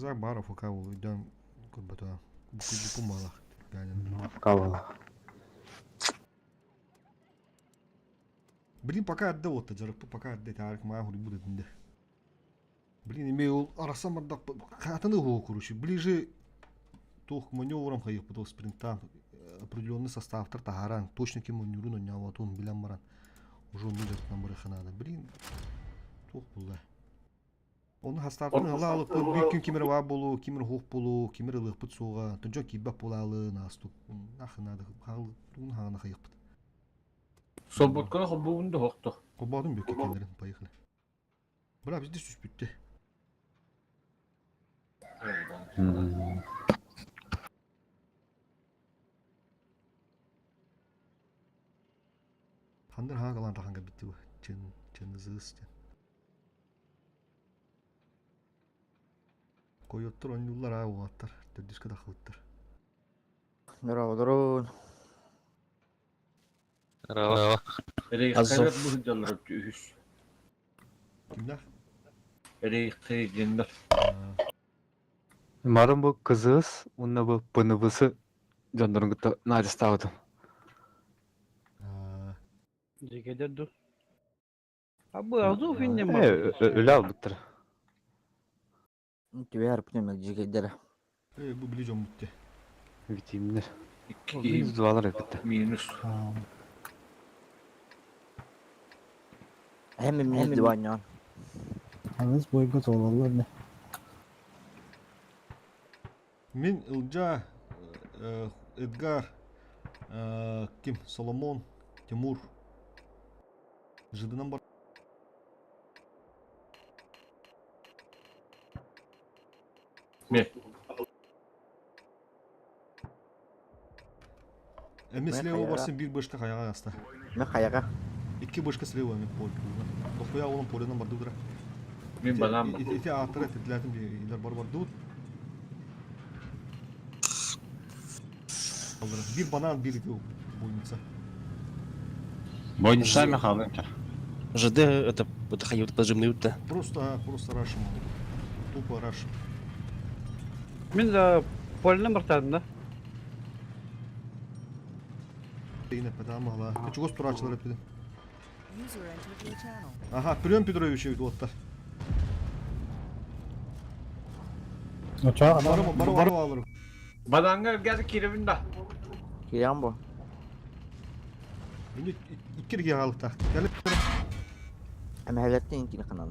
Кырзак баар АФК буолу өйдөөн көрбөтөҕө. Бу малах. АФК буолла. Блин, пока эрдэ уотта дьарыкпыт пока эрдэ таарык маа хуруйбут этинде. Блин, эми ол арасан бардак хатаны уһуо короче, ближе туох маневром хайыппыт ол спринттаан определенный составтар таһааран точно ким ойнуурун ойнооботун билэн баран уже онну дьарыктан барыахха наада. Блин, туох булла. Ону хастаартан ыла алыппыт биир күн ким эрэ баар буолуо, ким эрэ суох буолуо, ким эрэ ылыахпыт суоҕа, дьон киирбэт буолаалы, наастук, нахы наада, тугун хаҕына хайыахпыт. Солбутканы холбуубун да охто. Холбоотум бүккэ кэллэрин, поехали. Бра, бізде түспүттэ. Хандар хаҥа калаан тахан кэлбитти бу. Чын, чын зыс ден. Койоттор оонньууллар аа уолаттар, төрдүскэ тахыбыттар. Здорово, Здорово. Рейхайрат бу дьоннор үһүс. Кимнээх? Рейхай диэннэр. Марын бу кызыс, уонна бу пыныбысы дьоннорун кытта наадьастаабытым. Дьигэдэр ду. Абы Азов инне Э, өлө албыттар. Түбэр пнемек дьигэдэр. Э, бу били дьон бүттэ. Витимнер. Икки киһи Двалар эппиттэр. минус. Эм минус диваньон. Аныс бойго тололлор не. Мин Ылдьаа, Эдгар, ким, Соломон, Тимур. Жидынан бар. Ме. Эми слева барсын бир бышка хаяга аста. Ме хаяга. Икки бышка слева эми поле. Дохуя олом поленан барды удара. Мин банан. Ити ааттара титлятым илер бар барды. Бир банан бир бойница. Бойница Михайловича. ЖД это это хайют поджимные да. Просто просто рашим. Тупо рашим. Мин да полны бартадым да. Yine pedama hala. Чугас турачылар эппидин. Ага, Прием Петрович эбит уоттар. Оча Бары бары бары алыр. Бананга газ киребин да. Кирям бу. Şimdi икки хаалыкта. Келип Эмэһэлэттин кини канал.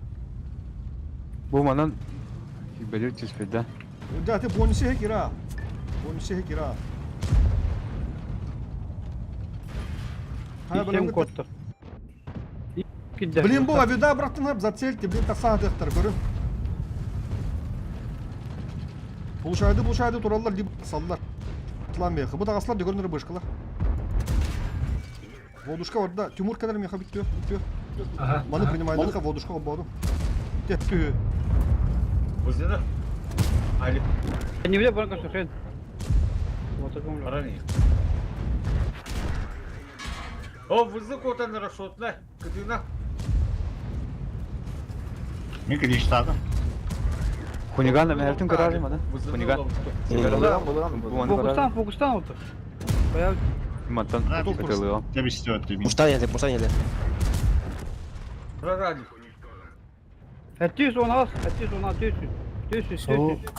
Бу манан бэлир түспүт да. Да, ты бонусы кира. Бонусы кира. Иккем коттор. Блин, бу авида братан зацельте, блин, тасадыктар көрүн. Булушайды, булушайды тураллар, либо саллар. Тлан меха. Бу тагаслар дөгөрнөр бышкалар. Водушка барда, Тимур кадar меха биттү, биттү. Маны принимайдыка водушка болду. Теттү. Бузина. Али. Не биле баран кашахен. Мотоком. Баран. О, вызы котан расшотна. Кытына. Мен крештадым. Хуниган мэртин көрөр мана. Хуниган. Булган булган Бу булган. маны Фокустан, көрөр. фокустан oldu. Bayağı Мантан кытылыга. Пуштан пуштан еле. Прорали. 716, 716, 400, 400, 400.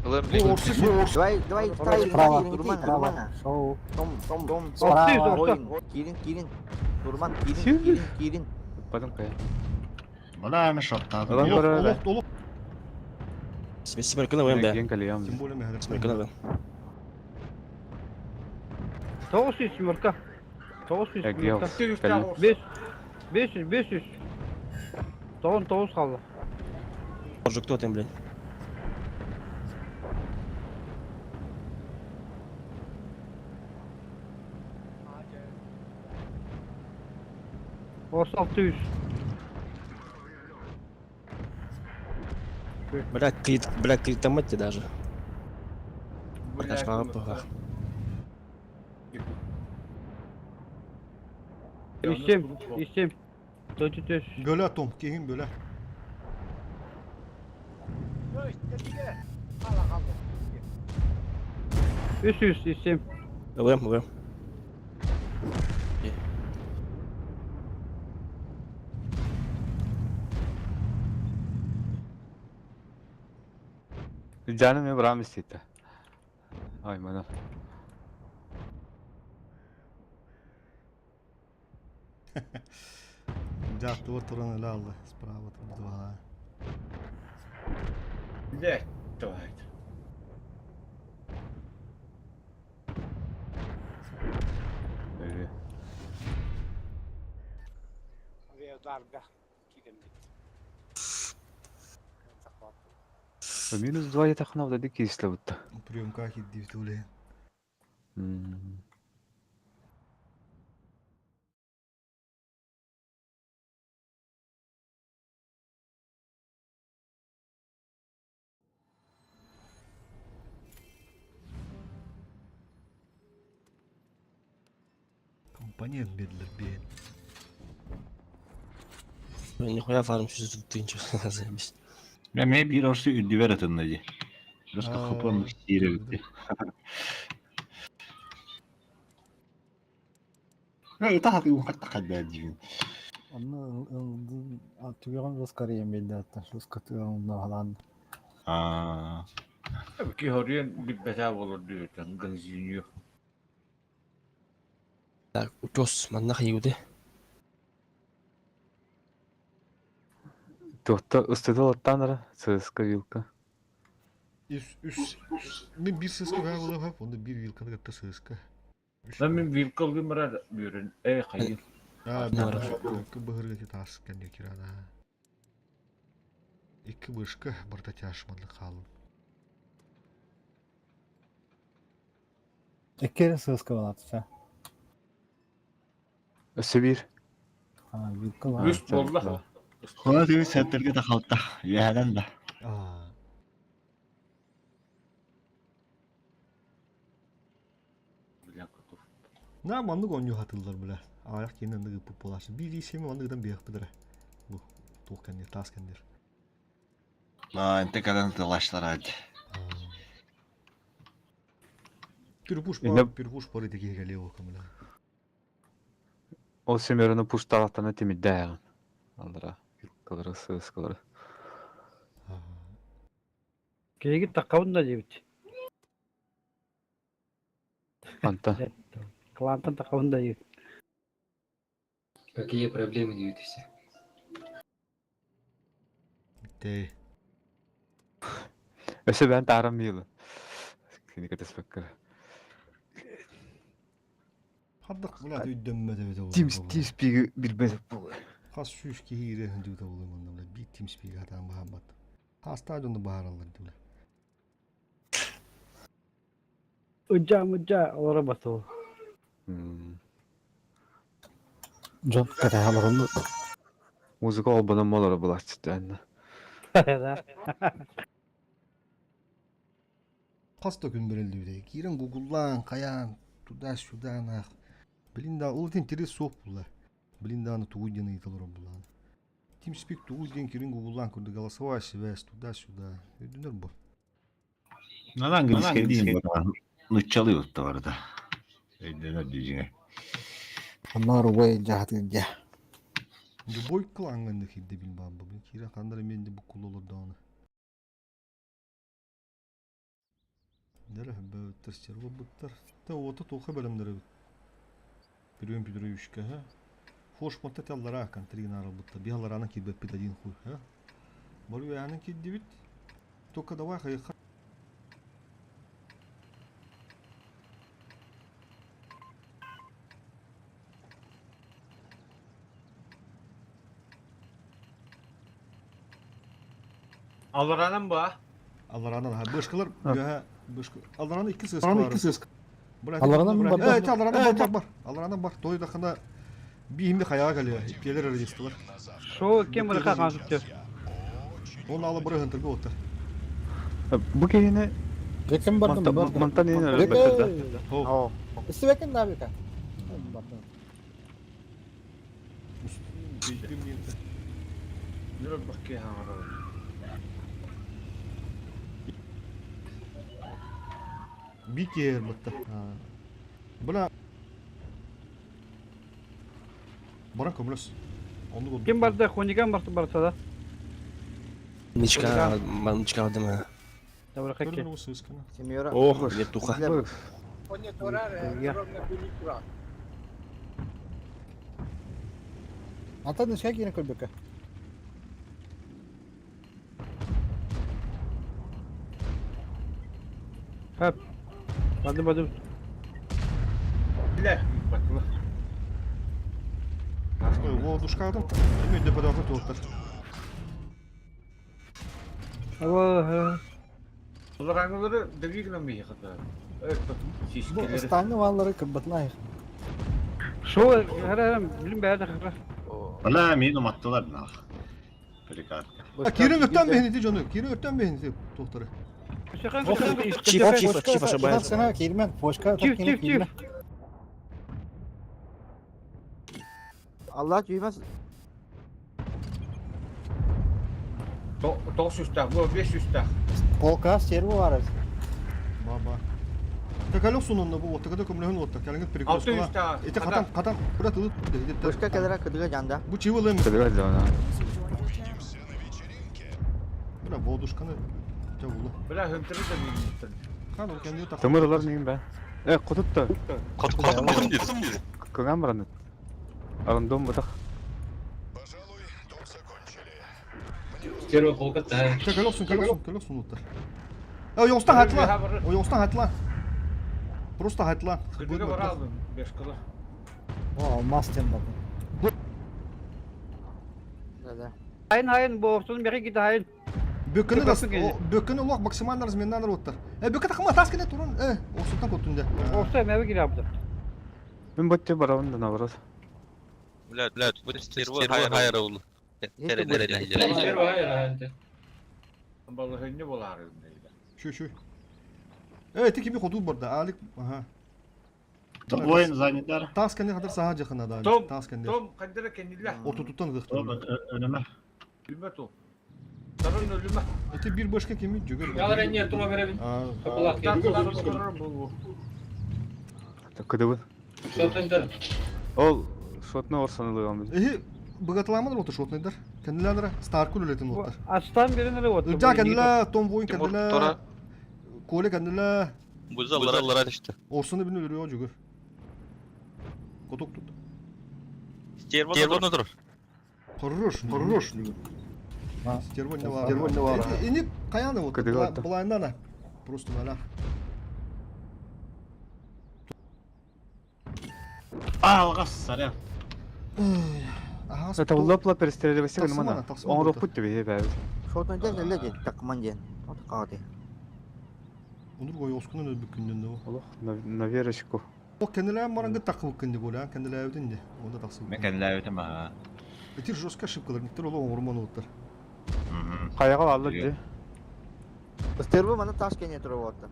Давай, давай, ставь, Справа, Турман, справа. Турман. Шоу. Том, том, том. Справа. Воин, Кирин, Кирин. Турман, Кирин, Кирин, Кирин. Потом кая. Бала эми шоттадым. Алан көрөр. Олох, олох. Семерканы вем да. Ген калиям. Тем более меха. Семерканы вем. 900 yumurta. 900 Эгел. yumurta. 5 500, 500. Тоғын тоғыз қалды. Может кто там, блин? Orası 600. Бля, крит, бля, критомать даже. Бля, 107, 107. 400. Бөлө Том, кегин бөлө. 307. Ылыам, ылыам. Жаным мен бұрам істейді. Ай, мана. Дьааттыбар туран өлө алла. Справа там два. Блять, давай. Минус 2 етақына да киісті бұтты. Приемка киддибит уле. Компонент бедлер бен. Нихуя фарм 100 тысяч, заебись. Мен мен bir orsu ündüver atın dedi. Просто Аа, хопон сире битти. Та хаты хатта хадда дивин. Онно түгэҕин рускарыйан биэрдэ руска тыаҕын Аа. Ки хорьен билбэтэ буолар диэтэн гензинью. Так, утес, манна хайыуды. Туохта ыстыды оттанара сыска вилка. Үс үс мен бир сыска баа була онда бир вилканы кытта сыска. Мен вилкалгымара бүрүн э хайыр. Аа, Нара. быһырга таас кэннэ кирана. Икки бышка барта тяшманды хаалын. Иккere сыска балатса. Өссө биир. А, вилка бар. Үс болла. Хона түбү сеттерге да халта. Яһанан да. Аа. Билен котов. На маннык онньу хатыллар бля. Аяк кенен ныгы пуппалашы. Бир исеми манныгдан биях быдыра. Бу туох кэннер, таас кэннер. Ла энте кадан тылаштар ад. Пирпуш Инде- пар, пирпуш пары такие галево камля. Ол семерını пушталаттана темиддääгин. Алдыра вилкалары сыскалары. Киһигит таххабын да диэбит. Анта. Клантан таххабын да диэбит. Какие проблемы двигайся? Тэ. Өссө бээн таарам миилы. Кини кэтеспеккер. Хардак бля өйдөммөтө бит ол. Тимс тимс пиги билбес бу. Хас сүүс киһи ире хүндүгүтэ буолуо манна бля биир TeamSpeak хатаан баһаабат. Хаастаа дьону баһаараллар дии бля. Ыдьаа мыдьаа олоро батыл. Дьон кэтэһэлэрин Музыка олбанан молоро булааччыт Да. Хас да күн бэриллибитэ. Киирэн гугуллаан, хайаан, туда-сюда нах. Блин да, ол интерес суох буолла. Блин да, аны тугуй диэн ыйыталар буоллаан. TeamSpeak тугуй диэн киирэн гугуллаан курдук голосовая связь туда-сюда. Өйдөнөр бу. Нана английский дейм бар. Нуччалы утта бар да. Өйдөнөр дижиңе. Онноор убай дьаһатыыр дьэ. Любой клаҥҥа хирде бил баан бу. Киирэн ханнара мен де буккуллолор даҕаны. Дәрі бөттер серво буттар. Та ота тоха бөлімдері бит. Пүрен пүдірі үшке, ха? Фош монта теллара контринара бутта. Биаларана кидбет бит один хуй, ха? Бар уянын кидди бит. Только давай хайха. Аларанан ба. Аларанан ха бышкалар, ха бышка. Аларана икки сыз бар. Икки сыз. Аларанан бар, бар. Э, аларанан бар, бар, бар. Аларанан бар. Той дахына бихимде хаяга калия. Пелер радистылар. Шоу кем бары хаан сүттө. Он алы бары хынтырга отта. Бу киһини Бекин бардым, бардым. мантан иин Беке! өлбөттөр да. Хо. Истибекин да бека. Бардым. Нөр бакки хаҥара. Бикер бытта. Бля. Баран көмөлөс. Оннук ордук. Ким барда? Хуниган барса барса да. Ничка, манчка дыма. Добро хакки. Көрүн сыскана. Семьера. Ох, Летуха. Антон нешке киирэн көрбөккө. Хап. Барды барды. Бля, батыла. Ой, воздушкадым. Эми өйдө падафы туоттар. Алла. Уларангалары дэгигнам михата. Это Бу сискелери. ыстаҥҥа бааллары кырбатылаах. Шо, хара, билим бәйді хара. Бля, мин уматтылар нах. Прикатка. Кирин өттөн бэһинити дьону. Кирин өттөн бэһинити туохтары. Чиф, чиф, чиф ошибается. Сана киирмен, пошка Чиф, чиф, чиф. Allah duymaz. Тоғыз үстақ, бұл бес үстақ. Полка серво бар. Баба. Текалек сунунна бу отта када көмлөһүн отта. Калыңыт Алты перекресткала. үстақ. Эти катам катам куда тылы Бушка келere кыдыга жанда. Бу чивыл эми. Кыдыга жана. Бля, воздушканы жабулы. Бля, хөнтірі де мен. Хан ол кенди так. Тымыр олар нейін бә? Э, кутутта. Кыган бараны. Арындом бутак. Текалек сун, калек сун, калек сун отта. Э, yoğustan hatla. O yoğustan hatla. Просто hatla. Кыдыга бара алдым, беш кылы. О, алмаз тем барды. Да да. Хайын хайын бу ортонun бери gidi хайын. Бөккені Бөккені келе. бөккені олақ максимально разменнан оттар. Э, бөкке тақыма тас кене турун. Э, осуттан көттүндө. Орта мәбі кире абды. Мен ботте барабын да наоборот. Балыһынны болары дейді. Şu şu. Э, ти кими ходу барда. Алик, аха. Воин занятар. Тас кене кадар саха жакына да. Том, Тас кене. Том, қандыра кенилля. Ортутуттан Том, ыгыктыр. önüme. Үлмә том. Сарын үлмә. Эти бир башка кими жүгөр. А, Бұл. Кыдыбын. Ол шотны орсанылыган. Эхи, богатламан рота шотныйдар. Кенделер Старкул үлетин оттар. Астан берин эле отты. Ылжа кенделер Том Воин кенделер Коле кенделер Орсуну бин өлүрүө жүгөр. Коток тут. Хорош, хорош. Стерво не вара. Стерво не вара. Эни каяны вот. Кыдыга отта. Булайнана. Просто нала. Алғас саря. Ага. Это улапла перестреливайся Тақсымана, гынмана. тақсымана Он отта. рохпут тебе бә. Шотны ден эле ден такман ден. От кагды. Онур гой оскунун өбүк күндөн да. Олох на верочку. О кенделер марангы такып күндө бола, кенделер өтүндө. Онда таксып. Мен кәнләүтем аға. Эти жестко ошибкалар, никтер оло орман оттар. Каяга алды ди. Стервы мана таш кене туруп отты.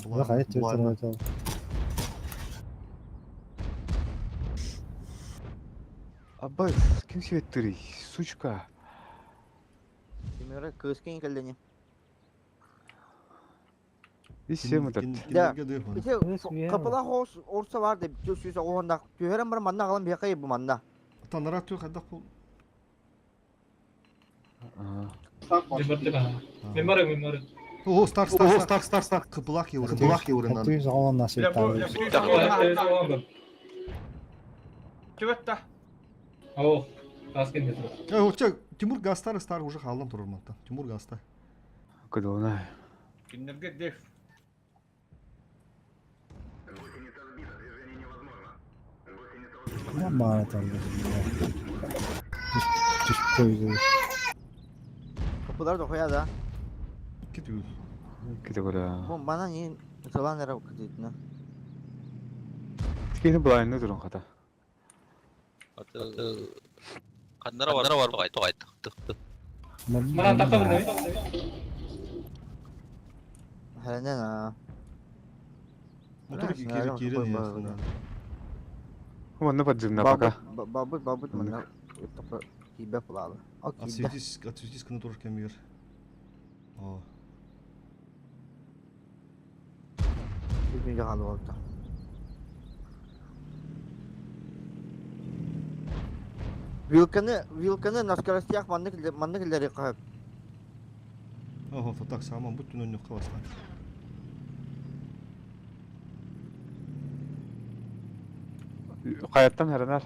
Бу хайт төрөтө. Абай, ким себеттири? Сучка. Семьера кыз кен келдени. Исем өтөт. Да. Кендерге Ите капыла хос орса бар деп төсүсө оғанда төһөрөн бар манна калам бияка бу манна. Танара түй кадак бул. О, стар, стар, стар, стар, стар. Кыпылак еврен. Кыпылак еврен. Түйүз оғон насып табы. Түбәттә. Э, оча Тимур Гастар стар уже халдан турur мантан. Тимур Гаста. Кыдылна. Киндерге деф. Мана табы. Түш көйдү. Капылар да коя да. Кетүү. Киде көрө. Бу мана не салан эра кыдытны. Тикени булайны турун ката. Мана такы Хәренен а. Мотор кире кире не. Онны поджимна пока. Бабы бабы мана топа кибе пулалы. О кибе. Отсветись, отсветись кына турur кемер. О. Үс мүнүүтэ хаалла буолта. Вилканы, вилканы на скоростях маннык маннык иллэриэххэ сөп. Ого, то так само, будь түнөннүккэ бастаан. Хайаттан хэрэнэр.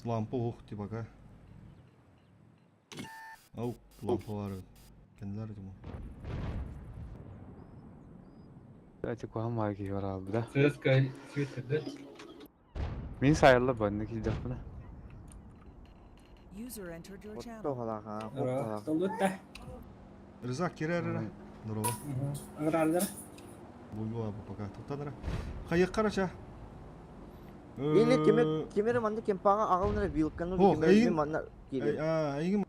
Лампа уох типа Ау, лампа бар. Кеннилер этим. Эти куһаҕан маайы киһи бараалбыта. Сыаскай свитерде. Мин сайылла банны киирдэхпинэ. User entered your channel. Тоһалаах, хоттоһалаах. Толлутта. Рызак кирер Здорово. Аграрлар. Буйуа пока туттанара. Хайыккарача. Или кими кимери манна кемпаҕа аҕалынара вилканы О, кимери эйигин- манна киирэр. Айгым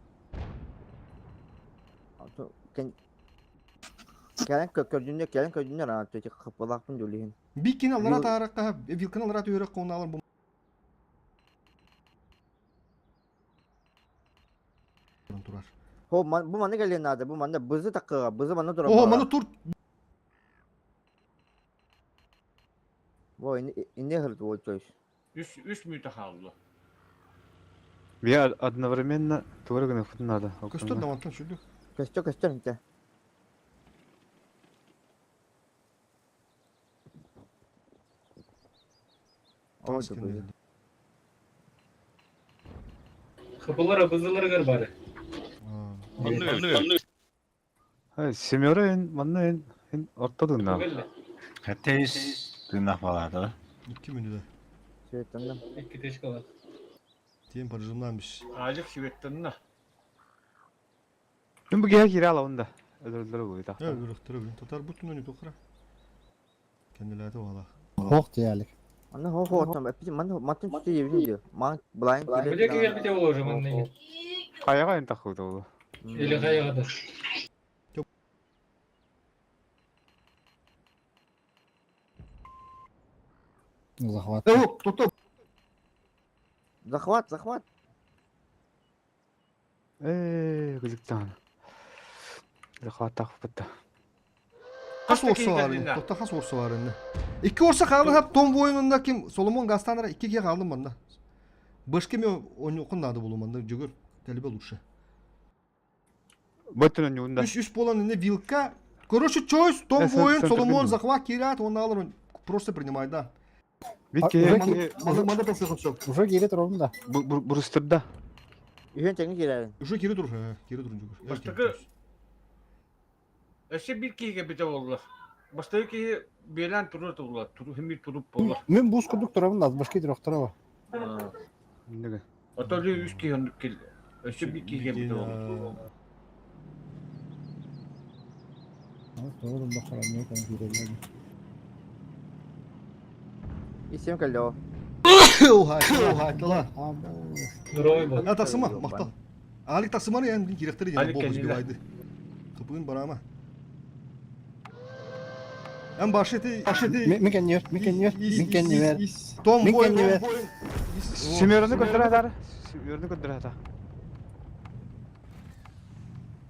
Кэлэн көрдүннэр, кэлэн көрдүннэр аа төтө хаппалаахпын дьулиһин. Биккин аллара тааракка, вилкин аллара түөрэх коналар бу. Турар. Хо бу манна кэлиэн наада, бу манна бызы таккыга, бызы манна турар. О, маны тур. Бу инне хырт вот то есть. Үс үс мүнүүтэ хаалла. Я одновременно тугу гыныахпытын наада. Көстөр да мантан сүлдүк. Көстө көстөр инте. О, Хапылар бызыларыгар бары. Семера эн манна эн эн орто тыыннаах. Хэттэйс тыыннаах балаата. 2 мүнүүтэ. Светтанна. Икки тешкалар. Тиэн поджимнан биш. Алик сибеттанна. Мин бу киһи киирэ алабын да. Өлөрөллөрө буйта. Өлөрөхтөрө билин. Татар бу түнөнү тохра. Кеннилээти уала. Хоох диялик. Анна хо хо там эпи ман матын түстэ ебин диyor. Ман блайн Биле кигер бите боло уже манна. Хайаҕа эн таххыбыта буолуо. Или хайага да. Захват. Э, кто Захват, захват. Ээ, кызыктаан. Захват тахпыта. Хас орса бар ини. Тотта хас орса бар ини. Икки орса хаалды хап Том воинунда ким Соломон Гастанара икки ке хаалды манна. Башка ме ойнукун надо болу манна жүгөр тәлбе лучше. Бөттүн ньуунда. Үс үс болан ине вилка. Короче, чойс Том воин Соломон захват кират, он алыр просто принимай да. Бит Манда тасыгын Уже кире турабын да. Бурустурда. Үһүн тэҥи киирэрин. Уже кире тур, кире тур жүгөр. Бастакы Өссө биир киһигэ битэ буолла. Бастакы киһи биэлээн турар турула, химир туруп буолла. Мен бус курдук турабын да, башка турахтара. Ото үс киһи оннук кил. Өссө биир киһигэ битэ буолла. Doğru бахара не там кирелер. Исем кэллэ о. Ла. Здоровый был. А тасыма, мактал. Алик тасыманы ян киректери ден Алик богус кенниле. бивайды. Кыпыгын барама. Эн башети, башети. Микен нер, микен нер, микен нер. Том Микен воин, нер. Том воин. Семераны көрдөрө атар. Семераны көрдөрө ата.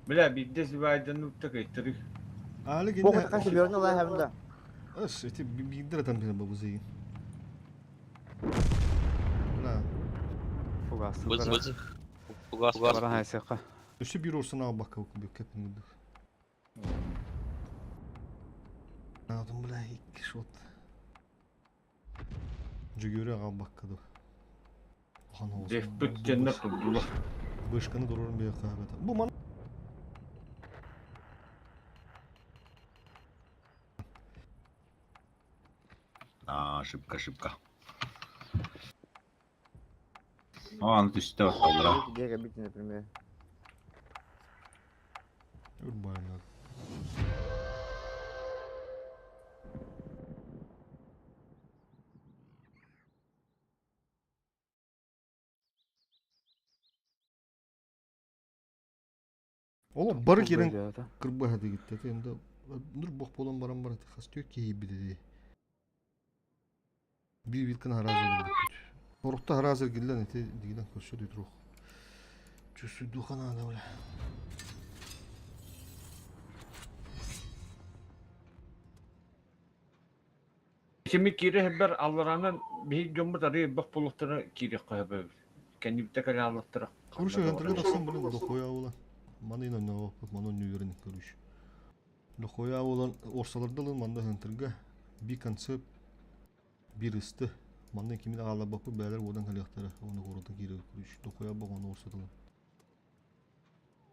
Бля, бидде сибайдан утта кыйтыры. Алик Бу хата кашты бөрүн ала хабында. Ас, эти биддер там бир бабызы. Бля, Фугас. Быз. Фугас. Баран хайсыка. өссө бир орсана бакка бир кепин гыдык. Алдым бля, икки шот. Жүгөрө ага баккады. Хан olsun. Дефпүт кеннер турдула. Бышканы дурурун бир кабета. Бу ман А, ошибка, ошибка. А, аны түстэ батталлара. Диэгэ бит, например. Урбайна. Ола бары керен кырба хады гитте. Енді нур бох болан баран бар хастё ки биди. Bir вилкин харазы болду. Орукта харазы гиллен эти дигилен көрсө дүйт рух. Чүсү духана да бля. Сими киирэ сылдьар аллараанан биһиги дьоммут арыый элбэх буолуохтара киириэххэ сөп эбит. Кэннибитэ кэлэ хааллахтара. Короче, интернет тахсан блин, дохуя буолан. Маны иноннооппут, маны нүүрэн короче. Дохуя буолан орсалардылын манна хантырга би концепт бир ысты. Манна кимин аҕалларбаппыт бээлэр уодан кэлиэхтэрэ. Оны куората киирэр короче. Дохуя боҕону орсатылын.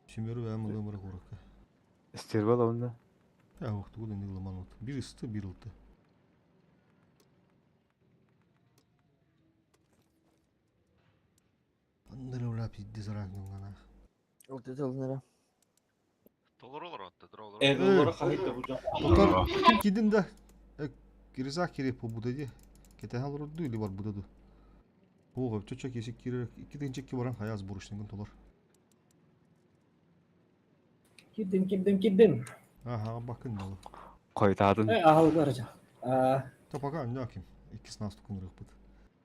Семеру бэйэм ылыам эрэ куоракка. Стервал онно. Э, уохтугу да ылыман вот. Бир ысты, бир ылты. Андырыла пиздец рагнанах. Ылты тылынара. Эроллара хаһыйда бу дьон. Тотар ким кидин да Кириза кирип буолбута дии. Кэтэһэ олорорду или барбыта ду. Ого, чочо кисик кирер, 2 тыһыынча 2 баран хайаас бурушнигын толор. Кирдим, кирдим, кирдим. Аха, бакын далы. Хойутаатын. Э, аһылгар жа. А, Та пока не ким. Иккис нас тукун ырыппыт.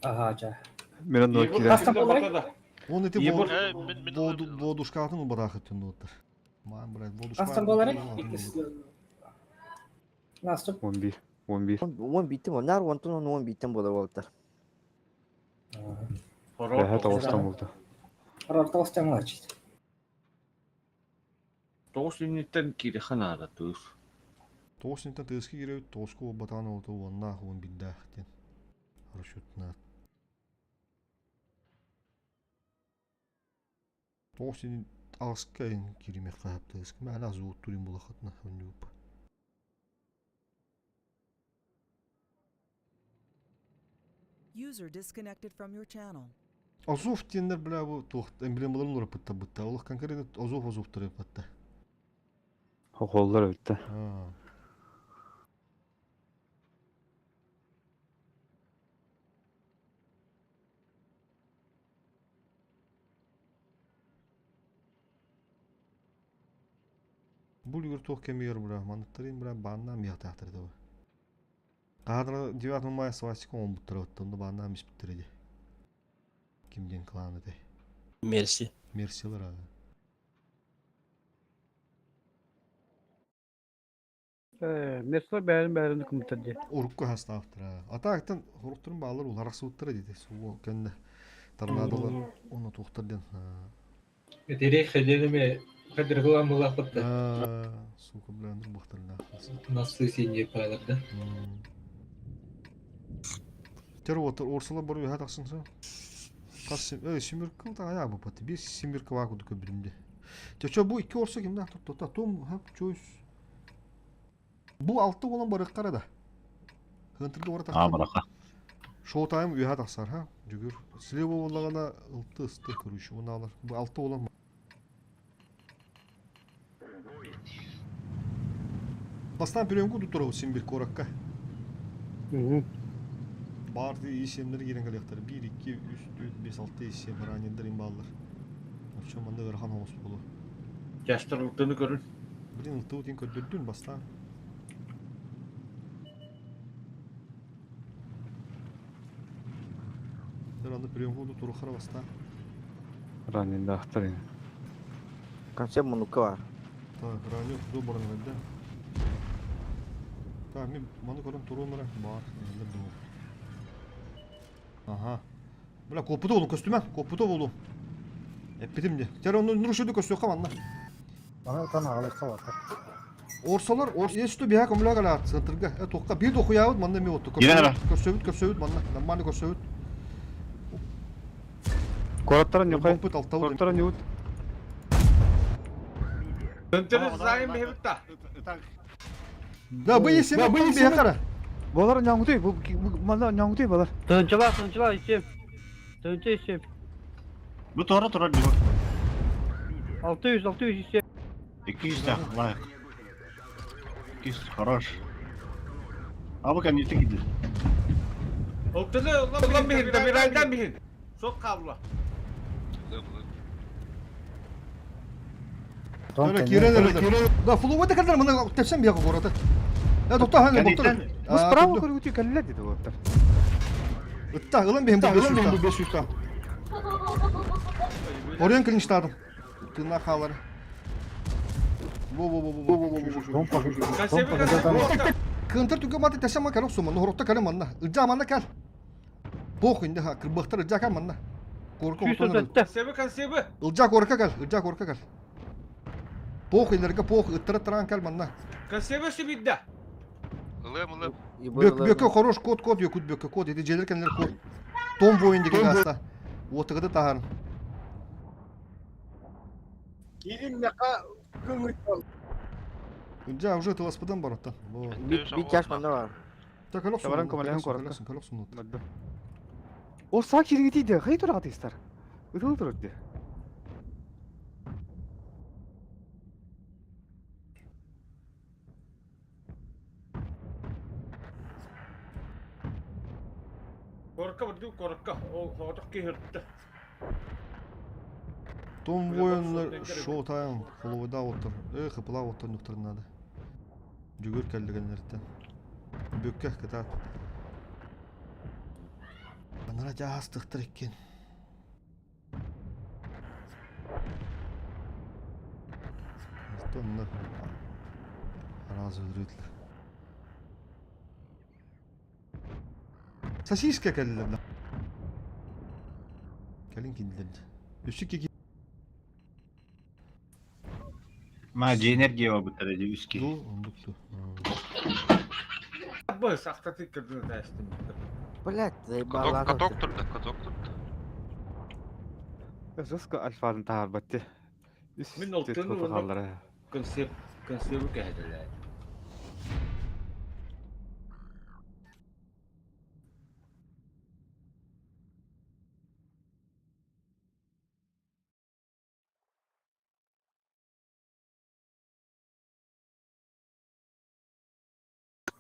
аха, жа. Мен онно Егор киирэн. Хастан болай? да. Он эти Егор- водушкатын убарахыттын доттар. Ман, блядь, водушка. Хастан болар? Иккис. Наступ. 11. 11. 10 биттим, оннар онтон 10 биттим болар болтар. Бэһэ тоҕустан булду. Рортос таңлачит. Тоҕус инниттэн киириэххэ наада тыыс. Тоҕус интен тыаска кииребит, тоҕуска батаан олото уоннаах уон бирдээх диэн. Расчетна. Тоҕус ин аҕыска ин кииримиэххэ хаап тыаска. Мээнэ азуут турин булахатна онньууп. User disconnected from your channel. Азов диэннэр бля бу туох эмблемаларын уларыппыттар Олох конкретно Азов Азовтар ыппатта. Хохоллар эбиттэ. Аа. Бу үлүгэр туох кэмигэр бля манныктарын бля бааннаан миэхтээхтэр да. Каадра 9 мая свастика оҥорбуттара оттон да бааннаан испиттэрэ дии. Ким диэн клан этэй? Мерси. Мерсилар аа. Э, Мерсилер бәрін бәрін кымтыр дии. Урукку хастаахтара. Атаактан хоруктурун баалар уларахсыбыттара диде. Суу кэннэ торнадолар оны туохтар диэн. Этерей хеденеме хадыргылан булахпытта. Сука, бля, нурбахтарна. Насты синье пайлар да. Тер отыр орсала бар үһә тахсын со. Хас семерка та ая бу пат. Бир семерка ва кудук билимде. Чочо бу икки орса кимдә тотта том ха чойс. Бу алты olan барык да. Хынтырды ора Аа тахсан. бараха. Шоу-тайм үһә тахсар ха. Жүгүр. Слева боллагана ылты ысты көрүш. Оны алар. Бу алты olan Бастан приемку туттура син бир коракка. Барды исемнер кирен калектар. 1 2 3 4 5 6 исем ранендер имбаллар. Вообще манда верхан оғыз болу. Жастар ылтыны көрүн. Блин, ылты утин көрдүрдүн бастан. Анда приемку туттура бастан. Ранендаахтар ин. Концепт мунука бар. Так, ранен куду баран да. Так, мен маны көрөм туруумара бар. Эле бу. Ага. Бля, копута болу көстүмө, копута болу. Эппитим де. Тер оны нурушуду көстү манна. Ана тан агалыкка бар. Орсолар, орс эсту биха көмлө гала центрга. Э тоққа бир дохуябыт манна ми отту. Кирен ара. Көрсөбүт, көрсөбүт манна. Нормально көрсөбүт. Куораттара ньухай. Боппут алтабыт. Куораттара ньут. Тынтыры зайым бэһибитта. Да, бу есеме, бу биха кара. Болар няңгутай, бу манна няңгутай болар. Тынчыла, тынчыла, исем. Тынчы исем. Бу туора турар дьон. 600, 600 исем. 200 да лайк. 200 хорош. А бу кэнниттэн киирдэ. Ылтыны ылан биһин, Добирайдан биһин. Сок кабла. Öyle кирен эле. Да, флуба да калдар мына тепсем биха гората. Э токта ханы боктор. Бу справа көрүгүтүй кэллэ диде болар. Ытта, ылан бихим бу 500 та. Орен клинчтадым. Тына халар. Во во во во во во во. Том Концепт Кынтыр түгө маты тэсэ ма кэл охсума, нохоротто кэле манна. Ылдьаа манна кэл. Похуй инде ха, кырбахтар ылдьаа кэл манна. Корка отон Консервы, консервы! Ылдьаа корка кэл, ылдьаа корка кэл. Похуй илерге похуй, ыттара тараан кэл манна. Консервы сибидда! Ылыам, ылыам. Бөк, бөкө хорош код код якут бөкө код, ити дьиэлэр кэннилэр код. Том воин деген аста. Уотыгыды таһарын. Ылдьаа уже тыласпытан бараттан. Бит чаш манна бар. Так, кэл Табаран охсун, көмөлөһөн кэл коракка. охсун, кэл охсун. Барды. Ол саа кииргитийде, хай тураҕа тыыстар. Ытылы турар дии. Корка бардым, корка. Ол хоҕотох киһиртэ. Том воиннар шоу тайм холовода оттор. Эх, ыпыла оттор нуктар надо. Жүгүр кэллигеннэртэн. Бүккэ кытаат. Анара жаастыктар иккен. Онно араас өлөрүтлэр. Сосиска кэллилэр да. Кэлин кинилэр. Үсүк ки Ма энергия бабыттар эди үски. Ду, ондукту. Бы, сахтаты кырдын тәстім. Блять, Каток, заебала. каток турда, каток турда. Жестко альфадан таарбат дии. Үс Мин ол тет тыны хоту онно- хааллара. Консерв, консервы кәһәделәр.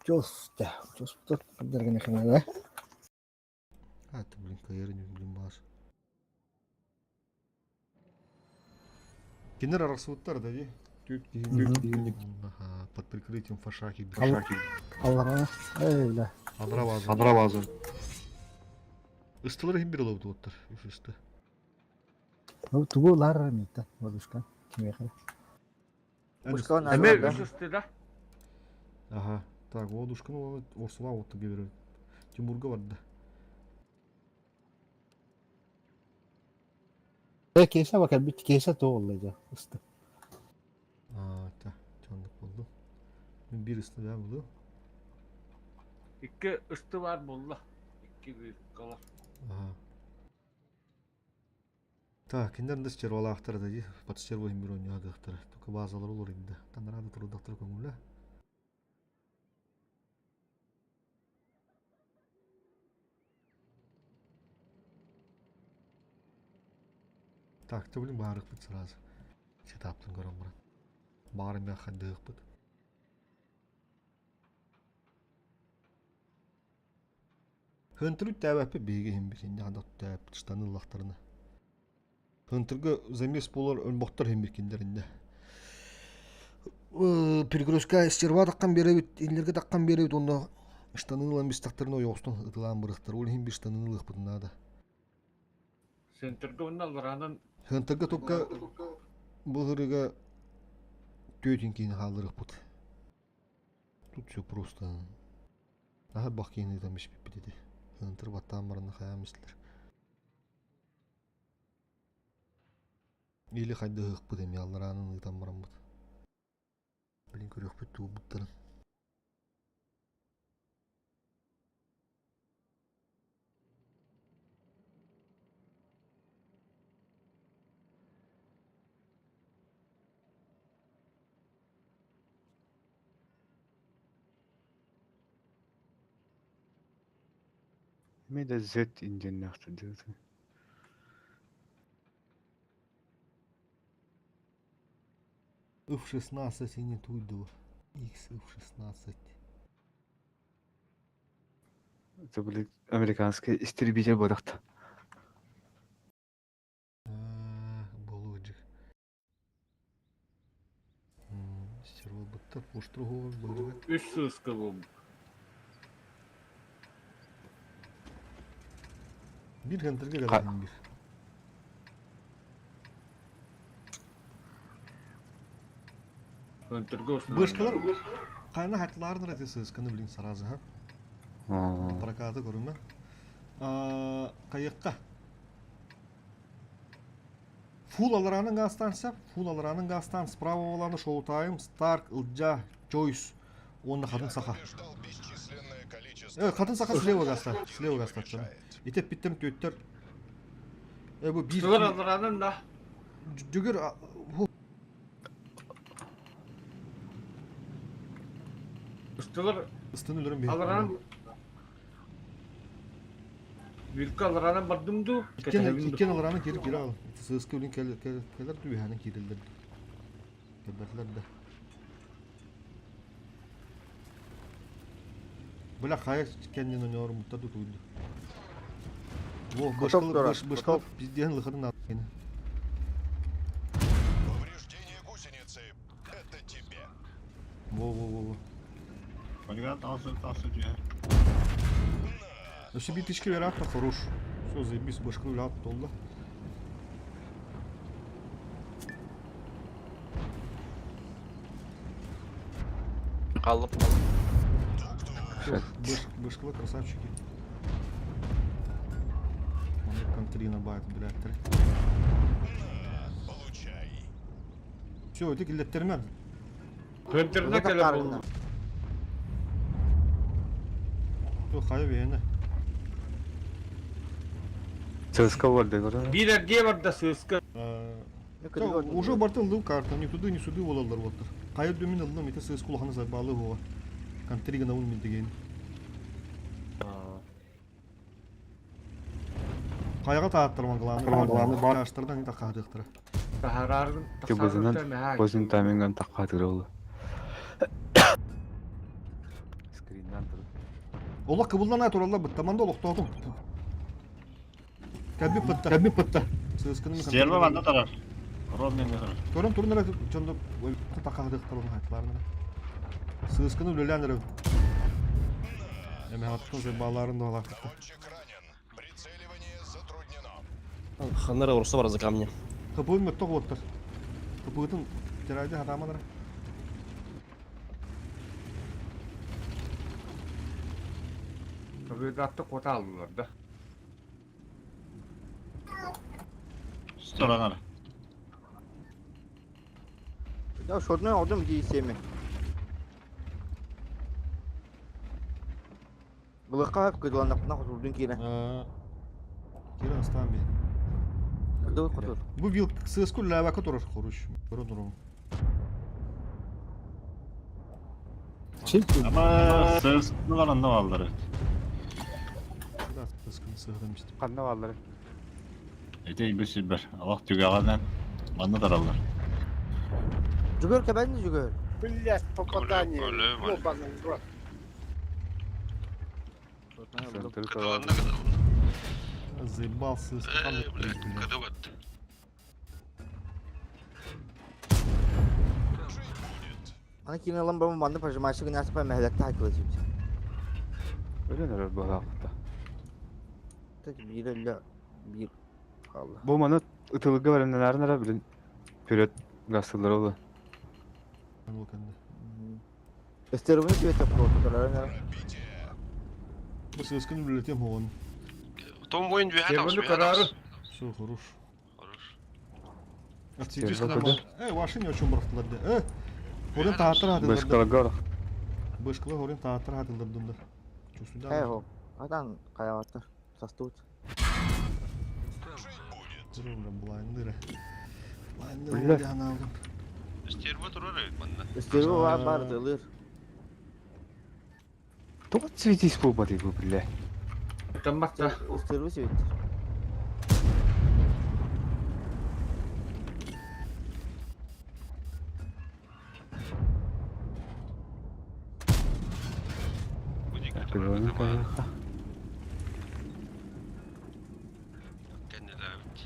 Жос, да. Жос, тут поддержка да? А, ты, блин, каерни, блин, баш. Кинер арасуттар, да, ди? Түк дигин. Ага, под прикрытием фашаки. Аллаға. Эй, бля. Адра базы. Адра базы. Ыстылар хим бир олабыт оттар. Үш ысты. Ну, тугу лар мита, бабушка. Кимехе. Пушка на Әмер да. үш ысты да. Ага. Так, водушканы оны орсула отты кебер. Тимурга барды. Э, кеса бакар бит кеса то оллайжа. Ысты. А, та, чандык болду. Мен бир ысты да булду. Икки ысты бар булла. Икки bir кала. Ага. Так, киндер да стервалаахтар да ди. Под стерву хим бир ойнуадыктар. Только базалар олор инде. Танарады турудактар көңүлле. Так, ты блин баарыкпыт сразу. Сетаптын көрөм брат. Баарын мен хандыыкпыт. Хынтыры тәбәппе биге хим бир инде ханда тәбәп штаны лахтарына. Хынтырга замес болар өлбохтор хим бир киндер инде. Перегрузка стерва таққан беребит, инлерге таққан беребит, онда штаны ылан биз тақтарына ойоқстон ытылаан бырықтар. Ол хим бир штаны ылықпыт надо. Центрге онна аларанан Хынтырга только бұғырыға төтін халырықпыт. Тут все просто. Аха бақ кейін там ишпип деді. Хынтыр баттан барына хаям истілер. Или хайды хықпыт эми алларанын ытан бараммыт. Блин, көрөкпүт туубуттарын. Мен де Z инженер деді. F16 и не туйду. X F16. Это были американский истребитель бодақта. Болуджик. Стерва бытта поштругу болуджик. үш сыска бул. Бир хентерге kadar bir. Центрге Бышкалар Хайна хатларын рати сысканы блин сразу, ха. Прокаты көрүмэ. Кайыкка. Фул аларанын газтан сап, фул аларанын газтан справа боланы шоутайым, Старк, Ылджа, Чойс, уонна хатын саха. Хатын саха слева газта, слева газта. Итеп биттем төттөр. Бу бир... Сылар аларанын да. Жүгір Ыстылар Ыстын өлөрөн бир. Аларанын Вилка аларанан бардым ду. Иккен аларанын кирип кире ал. Сыскы үлін келер дүйәнен кирилдер. Келбәтләр да. Бля хайа кеннен ойноор муттар тутуйду. Во, Котоп турар, бышкыл, бышкыл, пизден лыхатын аны. Во, во, во, во. Полигон талсы талсы түһэр. Өссө биир тишке вероятно хорош. Все, заебись, башкы үлэ толла. Қалып. Все, башкылы красавчики. Маны контрина байт, блядь. Все, ити киллеттермен. Көнтөрүнө келе болду. Все, хайа бейene. ЦСКА бар дегер. Бир эрге бар да сыска. Уже бартын ылдым карта, ни туды, ни суды болалар боттыр. Кайыр дөмін ылдым, ите сыз кулаханы зарбалы хуа. Контрига на ун мин деген. Кайга тааттырман главный. Главный бар. Таштырдан ите кадыктыра. Тахарарын Ти бузунан бузун тайминган таккатыр олу. Скриннан туруп. Ола кыбылдан ай туралла быттаманда олохтоотум. Кәбби пытта. Кәбби пытта. Сыскының Стерва манна тарар. Ром мен тарар. Көрөм турнара чондо такадыктыр оны айтларына. Сыскыны үлеләнер. Эме аттын зебаларын да алакты. Ханара урса бар за камни. Кыбын мөттө боттыр. Кыбытын тирайды хатамадыр. Табиратты кота алдылар да. Сторанар. Я шотной алдым дейсеме. Былыққа кыдыланақпына құтылдың кейіне. Кирен астан би. Кыдыл құтыл. Бу вил сыску ләвәкә турар хоруш. Көрө турам. Ama сыскылар онда балдыр. Да, сыскыны сыгдым истеп. Канна баллар. Эте bir силбер. Алак түгәгәннән манна таралар. Жүгір кәбәнді жүгір. Блять, попадание. Өле, өле. Ёбаный в рот. Кыдыланды, кыдыланды. Заебал сыску. Э, блядь, кыдыбат. Ана кейін алам бамы манды пожимайшы гына асыпа мәхләтті айтылы жібі. Өлөнөр балакта. Bir эле bir Allah. Бу маны ытылыгы барымнанарынара билин вперед гасылар олу. Өстеруны тебе топтолар. Бу сыскыны үлелетем хоон. Том бойын бүйә Тебіні карары. Все, хорош. Хорош. Отсветись Тербе нормально. Э, ваши не очень бұрақтылар де. Э, хорин тааттыр хатылар. Башкалар Башкалар хорин тааттыр хатылар дымдар. Чо сюда? Эй хо. Атан каябаттар. Састут. Бля, блайндыры. Блайндыры Бля. анау. Стерва турар эбит манна. Өстеру бар бар дылыр. Тоқ цветись бу бады бу бля. Таммакта. Өстеру себет. Будик турар кыдыба. Кеннеләбит.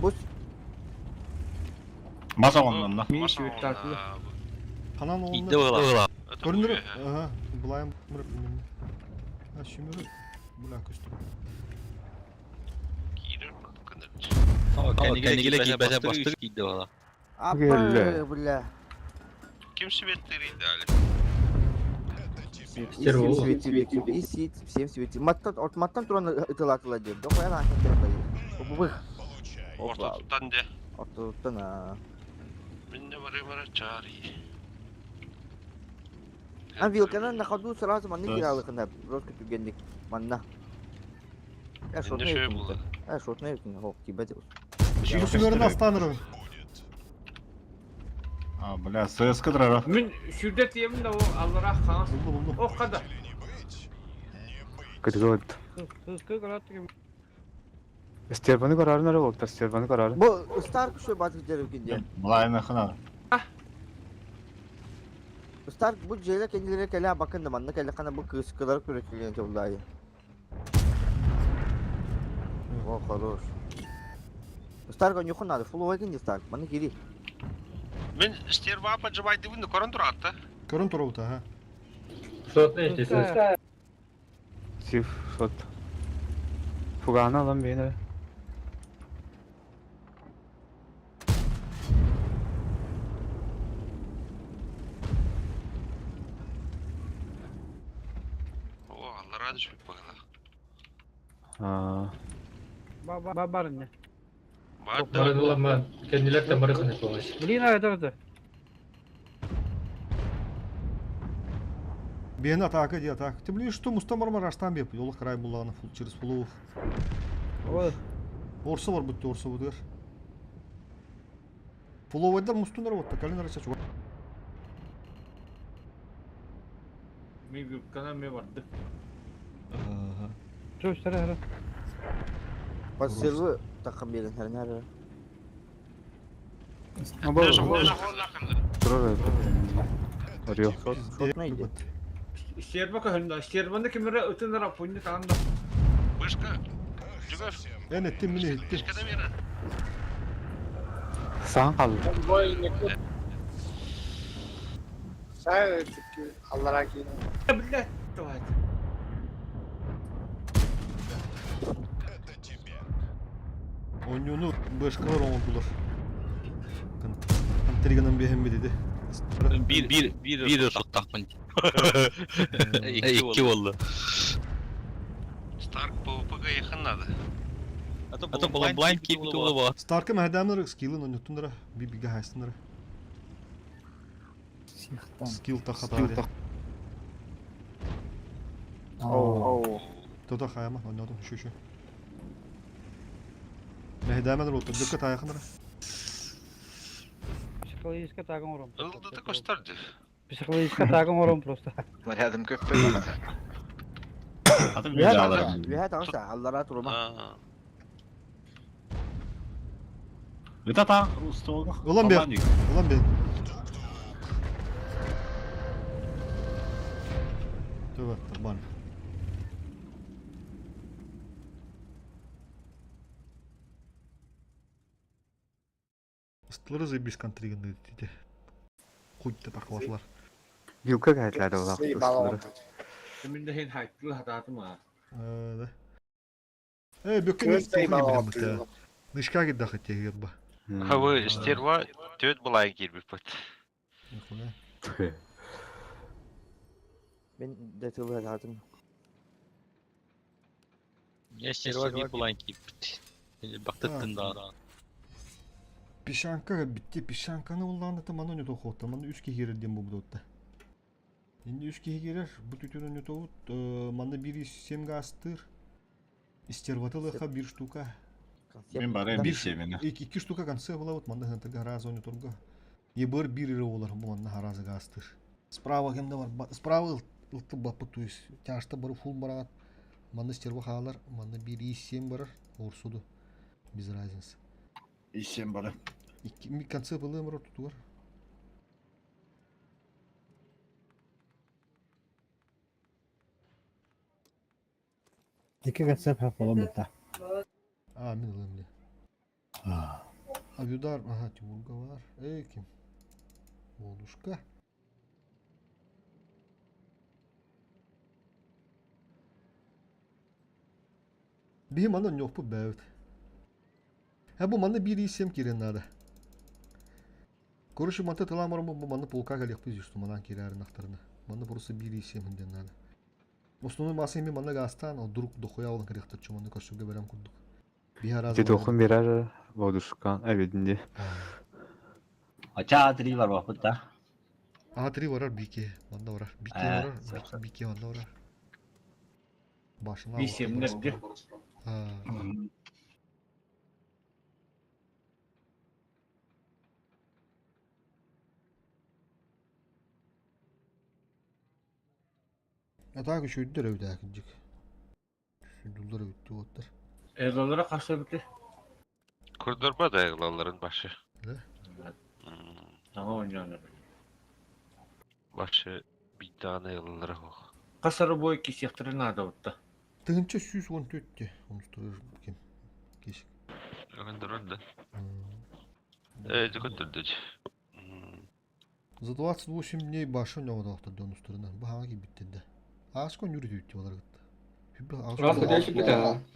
Бус Маса оннан да. Ми светтаклы. Канан оğlunu. Идде была. Көрүнөр. Ага, булайым мырып. А шүмөрү. Була көстү. Кирер кыныр. Кәнигеле кийбәсә бастыр идде была. Апа бля. Ким светлый дали? Всем свети, и сит, всем свети. Маттан, от маттан туран ытылатыла диэн. Дохуя наахын кэлбэйи. Обубых. Опа. Ортотуттан де. Ортотуттан а. Минне бары чари. А вилканан на ходу сразу манны киралыкына. Ротка түгенник. Манна. Э, шотны Инде шөй өтүн. булды. Э, шотны өтүн. Хоп, тибет. Үсүлөрүн астанырым. А, бля, ССК драра. Мин сүрдэ тиэмин да ол аллара хаҥас. Булду булду. О хада. Кытыгы Сыскы караттык. Стерваны карарын ара болта, стерваны карарын. Бу Старк шо батык жерим диэн. Былайына хана. Старк бу жээле кенилere кэлэ бакын да манна кэлэ хана бу кыыскылар көрөтүлген жоллайы. О, хорош. Старк онюхун надо, фулл ойгын Старк, манна кири. Мин стерва поджимайды көрөн туратта. Көрөн турабыт аха. Сотный здесь. Сив, сот. Фуганы алам бейін О, аллара түшүп багала. Аа. Ба бар не. Бары буламан. Кенилер бары кыны болаш. Блин, а это это. Бен атака ди атака. Ты блин, что мустамар аштан беп. Yolu край булланы фул через фулов. Вот. Орса бар бутты орса будыр. Фуловайдар мустунар вот калин арача чуга. Мин вилкана ме барды. Ага. Чё, сара, сара. Подсылы такым берин хернер. Турар. Орё. Шотна иди. Стерва көһүндө. Стерваны кимere ытынара пунны таанда. Вышка. Жүгөр. Эн эттим мини этти. Вышкада бери. Саң қалды. Сай аллара кийин. Билле. Давай. Ойнуну бышкалар оңдулар. Контригынан бехем dedi. Bir bir bir bir соттақпын. Екі болды. Старк ПВП-га якын надо. А то была блайн кейп тула Старкы мәдәмнер скиллын ойнуттунара, бибиге хайстынара. Сихтан. Скилл тахата. Оу. Тота хайма, ойнодум şu şu. Мәдәмнер отыр, дөккә таякынара. Психологическая тагын урон. Ылды да көстөрдү. Психологическая тагын урон просто. Нарядым көп пе? Аты bir alırım. Үһэ тагыста аллара турума. Ытата, устолга. Улан бер. Улан бер. Төвә, табан. Ыстылары заебись контриган dedi. Хуй та тақлатлар. Вилка кайтлады олақ. Мин де хин хайттыл хатаатым а. Да. Э, бөккен Нышка гидда хаттегер ба. Хавы стерва төт былай кирбип бат. Нихуя. Мен де тылы хатым. Я стерва бир былай кирип. Бактыттын да. Пешанка битти. Пешанканы улланды маны не тохотта. Маны үч кихерер дем бу будотта. Инде үч кихерер бу түтүнө не тоут. Маны бир семга астыр. Истерватылыха бир штука. Мен барайм bir семени. Ики iki штука конце была вот манда хантырга разы не торга. Ебыр бир ире олар бу манда харазы астыр. Справа кемде бар? Справа ылты бапы то есть тяжта бар фул барат. Манда стерва халар, манда бир и семь барар. Орсуду. Без разницы. İşim бары. Икки ми конце было мро тут бар. Екі концепт хап бола бітті. А, мин ылым Авюдар, ага, Тимурга бар. Эй, ким? Волушка. Бихим мана нёх бу бәвит. Ха бу мана бир исем кирен надо. Короче, манта тылаан баран бу манна полка кэлиэхпит дии, что манан киирээринахтарына. Манна просто биир исиэмин диэн наада. Основной масса эми манна гаастаан, ол друг дохуя олон кэлиэхтэр чу манна көрсөргө бэлэм курдук. Биһи араас Ити туоххун биэрэр Бодушкан эбитин дии. Ача А3 барбаппыт да. А3 барар Бики, манна барар. Бики барар, Бики манна барар. Башына. Бисемнер ди. А так үчүгдэр эбит кырдьык. Сүдүллэр эбит уоттар. Эрлалара хас эбити? Курдурба да ыглалларын башы. Да? Саҥа оонньоон Башы бийтааны ыглаллара хоох. Хас арабой кисиэхтэрин наада 1114 те. Онустурur ким? Кесик. Öndürün да. Э, көттүрдүч. За 28 дней башы ньоҕодоохтор онустурuna. Бу хаҥа киирбиттэр да. Ааска ньүрү түүттү балар кытта.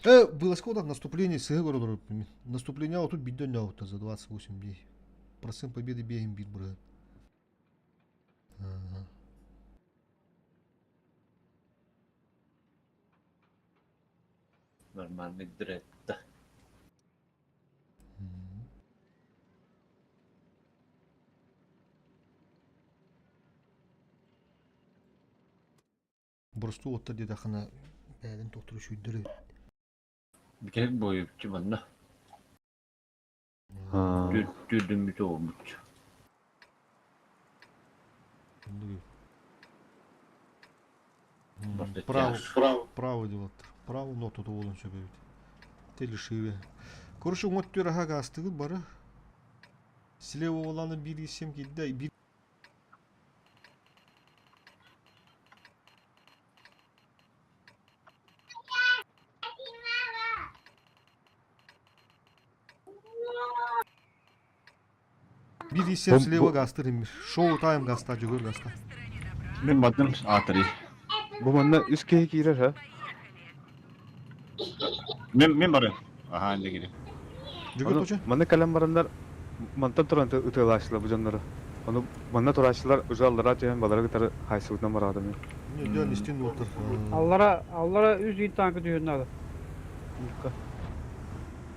Э, было сколько наступление сыһы городор. Наступление отут бидден ньоҕуттар за 28 дней. Процент победы беһин бир бырыһын. Нормальный дретта. Боростуу оттор диэтэххинэ бэйэлэрин тохтор үчүгдэр эбит. Бүтэһик буойупчу манна. Түүрдүммүтэ уолбут. Право, право делаттар. Право ноту буолуон сөп эбит. Телешиве. Короче, уҥа өттүгэр аһа гаастыгыт бары. Слева уоланы биир исем киирдэ, биир Биир исем слева гаастыр иммир. Шоу тайм гаста, жүгөр гаста. Мен бардым А3. Бу манна үс киһи киирэр ха? Мен мен барым. Аха, инде кири. Жүгөр точа? Манна кэлэн бараннар мантан туран ытыалааччылар бу дьоннору. Ону манна турааччылар уже аллараа түһэн балары кытары хайсыбытынан бараатым. Не, дьон истин уоттар. Аллара, аллара үс ый танка түһүн надо.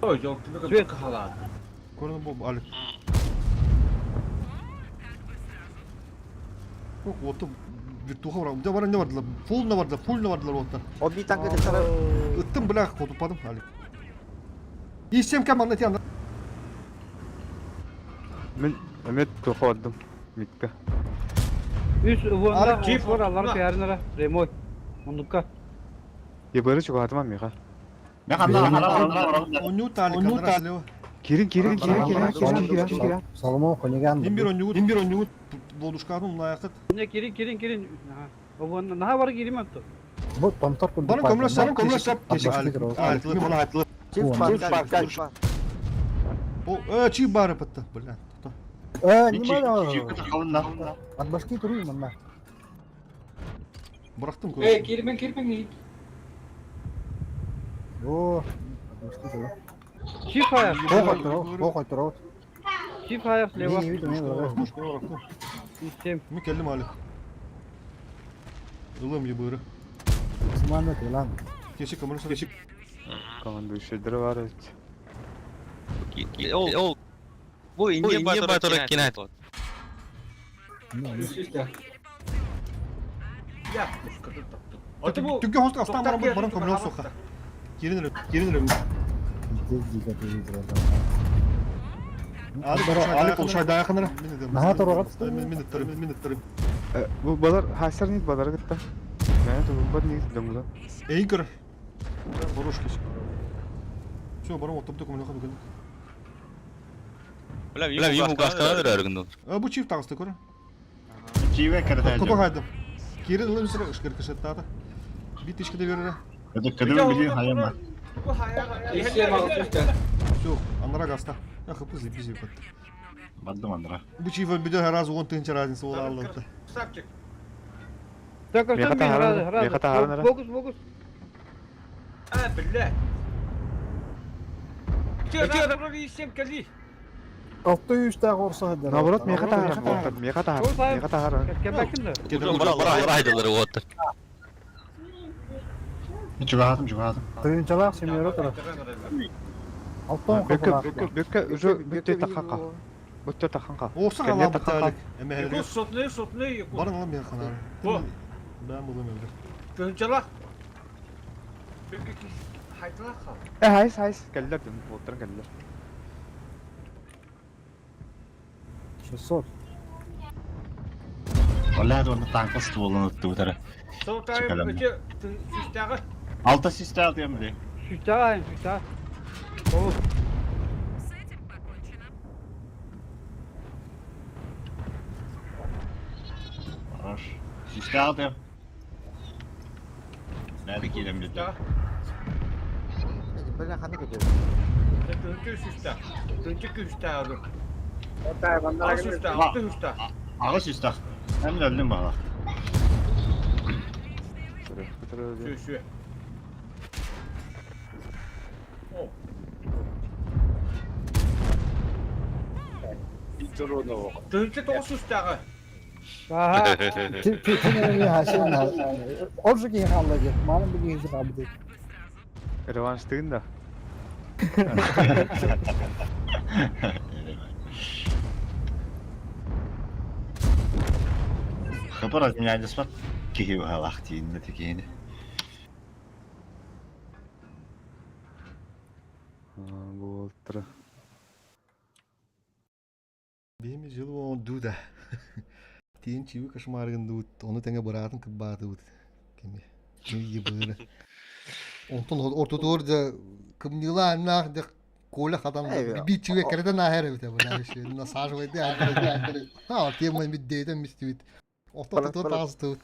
Ой, жолтуну кахалаат. Көрүн бу алик. Ох, уоту виртуха барам. Да баран не бардылар. Фул на бардылар, фул на бардылар уоттар. О бии танка тахсара. Ыттым бля, хотуппадым алик. Исем кем анна тиан. Мин эмиэ туохха бардым. Митка. Үс уонна Чип, бар аллара түһэрин прямой. Оннукка. Ебары чугаһатыма миэхэ. Мен ханна ханна Онньуу таалик анна слева. Кирин кирин кирин кирин кирин кирин кирин. Соломон Хониган. Имбир онньугут, имбир онньугут. Лодушкатын умнаякыт. Не кирин кирин кирин. Уонна наһаа бар кирим атту. Бу томтор курдук. Бары көмлөс сап, көмлөс сап. Алик, алик, Чип бар, чип бар. О, э, чип бары пытта, бля. Э, не надо. От башки туру манна. Бырахтым Эй, кирмен, кирмен. О, от башки туру. Чип хаяр. Ох, ох, Чип хаяр слева. Не, не, не, Исем. Ми келдим алик. Ылым ебыры. Максимально тылан. Кешик көмлөс кешик. Командующийдер бар эбит. Ол бу Индия батыры кинет. Я, мускаты таптым. Аты бу Түгге хост астан барам барам көмлөс соха. Кирин кирин Здесь дико ты Алик улшай даяхыныр. Наһаа торугат. Минуттар, минуттар. Бу балар хайсар нит балары кытта. Мэ тулбат нит дыңла. Эй көр. Хорош кешик. Все, барам оттопту көмлөс көмлөс. Бля, бу гастан өргүндө. А бу чип тагысты көр. Чиве кірді. Кото хайдым. Кирин ылым сире ышкыр кышеттады. Бит ишкеде берере. Кыды кыды билин хайама. Все, анара гаста. Я хпы заебись ебать. Бардым андыра. Бу чип бүйдө раз 10 тысяч разница бола алды. Сапчик. Так, Меха мен таһаран, разы, меха таһаран разы. Фокус, фокус. А, бля. Че, раз, исем кали. Алты үстээх орса сылдьар. Наоборот, миэхэ таһааран буолтар, миэхэ таһаар, миэхэ таһааран. Кэппэккин да? Бара уоттар. Чугаһатым, чугаһатым. Тыынчалаах семеро турар. Алтан Бүккэ, хапылаах. бүккэ, бүккэ, уже бүтте таххан ха. Бүтте таххан ха. Орса Кэннэ халаабыт таххан ха. Алик. Эмэһэлэр. Якут сотный, сотный Якут. Баран алам мен ханаар. Бу. Бэм булам эбит. Тыһынчалах. Хайталах хал. Э, хайс, хайс. Кэллэр дьон, уоттаран кэллэр. 600. Оллаа уонна танка стволун ыттыбытара. Солтайым Чекалам. өте сүстәҕі. Алта систээх диэн били. Сүүстээх айын, сүүстээх. Ол. Хорош. Систээх диэн. Бәрі киирэн билдим. Бля, ханна көтөр. Тыһынча сүстәэх. Тыһынча күстээх аду. Отay manlara Аҕыс gelin. сүстээх, алты сүстээх. Аҕыс систээх. Эн өллүм баҕалах. Сү-сү. О, тыһынча тоҕус сүстээҕи. Аха. Оржы киһи хаалла диэн. Маалын билиһи хаалбыт. Реванштыын да. Хабар разменяйдаспат киһи баҕалаах тииннэ тикиини. Буолтара. Биһими жыл оонду да. Тиин чиви кошмарыгын дуут, ону тэҥэ быраатын кыббаатыбыт. Кими? Ебыры. Онтон ортотугар да кымньыылааннаах да Коля хатан би чиви кэрэтэн ааһар эбитэ бля насаживайте а тема миддейтен мистибит ортотугар таҕыстыбыт.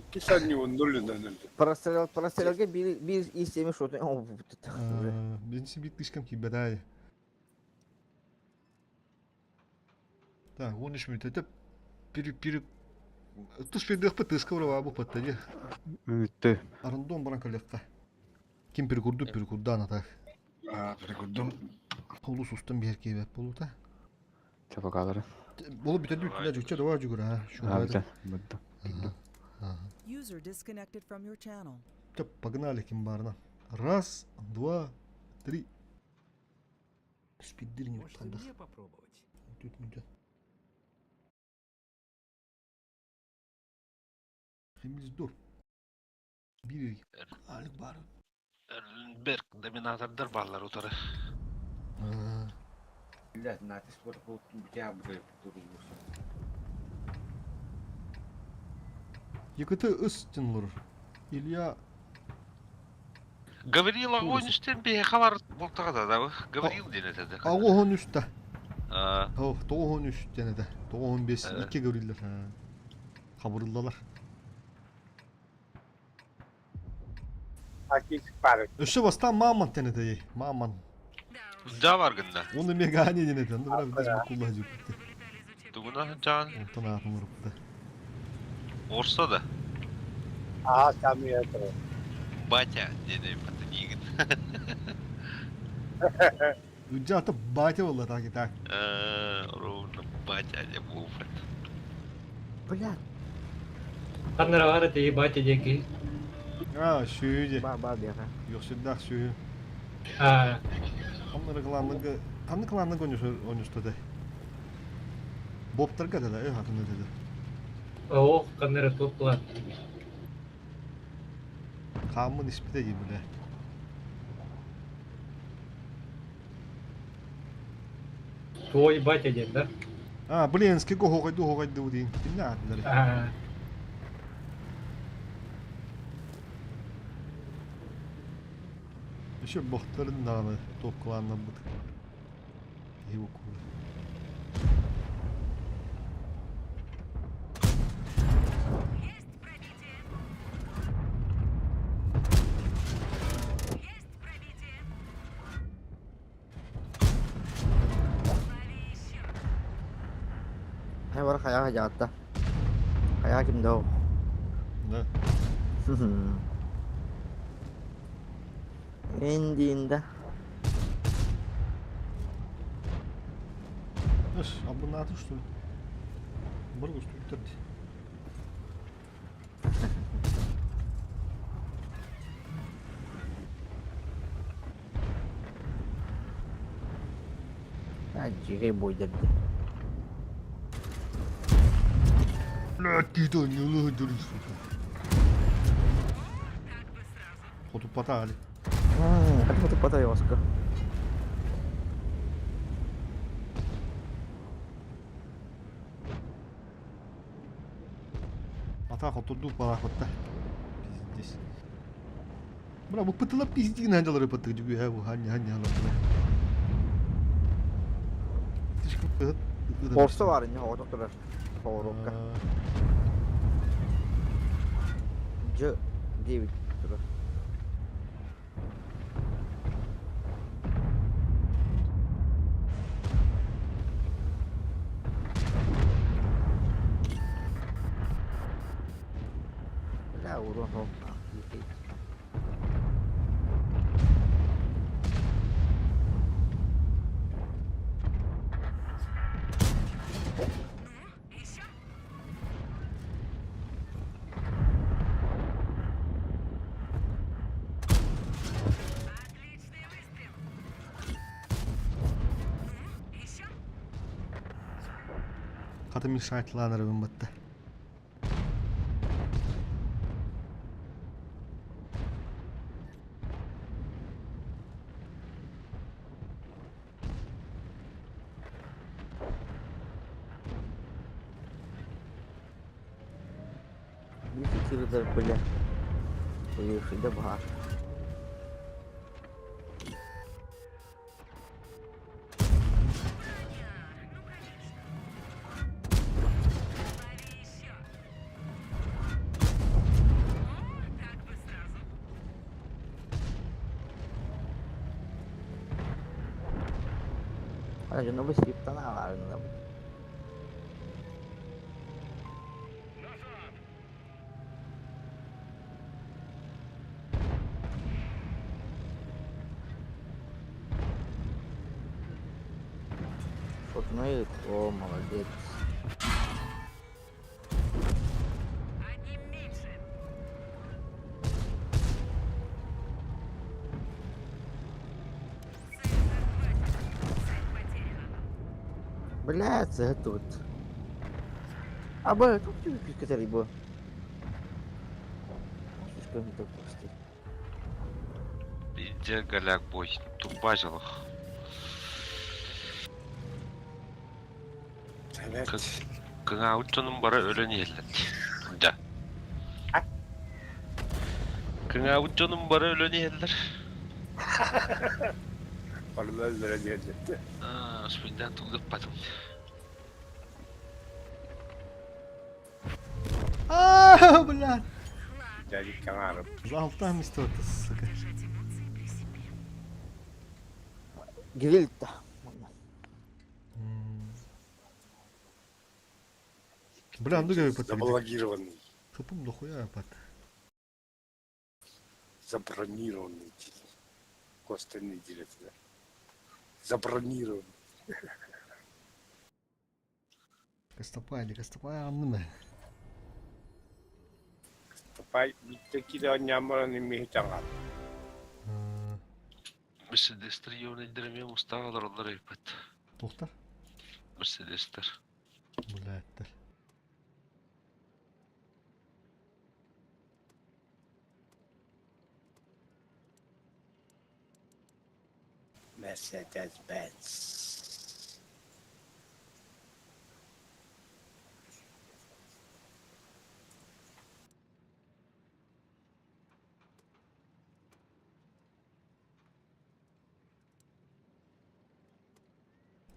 İki sen nulünden öldü. Прострел, прострелге bir bir istemiş oldu. О, Бенси бит слишком кибедай. Так, вон еще это пере пере Тус пердых пытыска урава бу паттади. Бүтте. Арандон баран каллекка. Ким перекурду перекурдан ата. Аа, перекурдум. Улус устан бер кебет болута. Чапакалары. Болу бүтәді үтүнә жүкчә давай жүгүр а. А, бүтә. Бүтте. User disconnected from your channel. Төп, погнали ким барына. Раз, два, три. Спиддир не уттандах. Тут не Хемиз дур. Bir Alik бар. Берк доминатордар баллар утары. Бля, натиск бар болуптун битя бу турулур. Якыты ыс тенлор. Илья Гаврил Огонь бе хабар болтага да, Гаврил ден этеде. Агохон үстә. Аа. О, тоғон үс тенеде. Тоғон бес ике Гавриллер. Хабырыллалар. Hakik var. Өссө бастан маман тенеде. Маман. Да бар гында. Оны мегане денеде. Анда бара биз букулла жүпте. Тугуна жан. Онтон атын урупты. Орса да. Aha sen yeter. Батя дене патынигин. Үджата батя болла так и так. Ровно батя деп болуп. Бля. Ханнара баар этэ, батя диэки. А, сүйде. Ба, ба, бега. Йоксудах сүйе. А, Хамнары главныгы, ханны главныгы онюстады. Боптарга да, э, хакында dedi. о, ханнара туох кылан. Камын испите дейм биле. Твой батя диэн, да? А, блинский го хогайду хогайду дейм. Кимне атылар? А, Еще бохтарын дагы топ кланна бут. Его кулы. Hay бар хаяга жаатта. Хаяга кимде о? Да. Эндиинде. Эс, абонаты что ли? Бар көстүбүттэр дии. А, дьиэгэй буойдар дии. Блядь, ты то не лыдыры, сука. Хотуппата али. Хотуппата Йоска. Ата хотурдуу параходта. Пиздец. Бра, бу пытыла пиздин хандалары пытык жүгү ха бу ханья ханья халатыла. Порса бар инне оҕото турар. Поворотка. Дьэ, 9 турар. Бля, урон ол. Хата мешать ланарыбын батта. Кирдер, бля. Поехали, да баар. Ана дьоно бу сириптан аҕаарыннабыт. Шотной, о, молодец. Бля, это тут. А б, тут тебе бо. Слишком не так просто. Иде голяк бой. Тубазилах. Кыңаут бары өлөн иһэллэр. Да. Кыңаут дьонум бары өлөн иһэллэр. Барылар өлөн иһэллэр. Аа, спиндан тугдаппатым. А, блядь. Дядя Канаров. Залтам что-то, сука. Гриль-то. Бля, ну говори, Заблокированный. Хапум дохуя пат. Забронированный. Костяный директор. Забронированный. Костопай, костопай, анныма. Костопай, биттeki нямараны мехтаңар. Мерседестер йонендереме мустагалар олар айпат. Тоқтар? Мерседестер. Блядь. Mercedes Benz.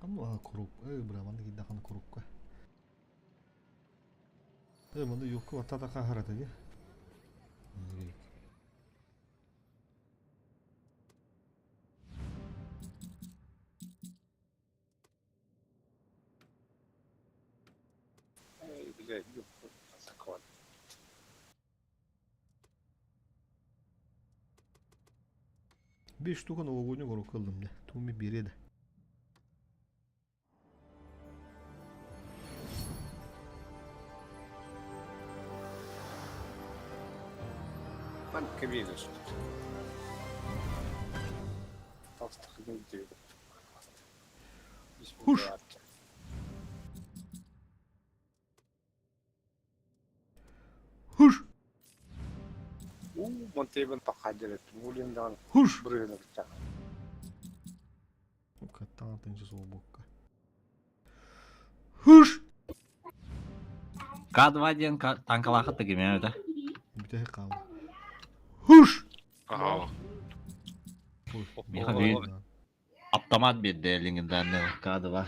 Ама курук. Эй, бля, манна киддахан курукка. Эй, манна юкку атата кахарата ди. Эй, блядь, юкку такой. Bir штука новогодний курукка ыллым де. Туми береді. Манка биэрэр. Толстахын диэбит. Хуш! Хуш! У, Монтебен тахадерет, мулиндан Хуш! брыгнырча. Каттаан суолбукка. Хуш! К2 диэн танкалаахыт да кимиэ этэ. Бүтэһик хаалла. Хуш! Ага. Ой, Миха биир автомат биэрдэ легендарный К2.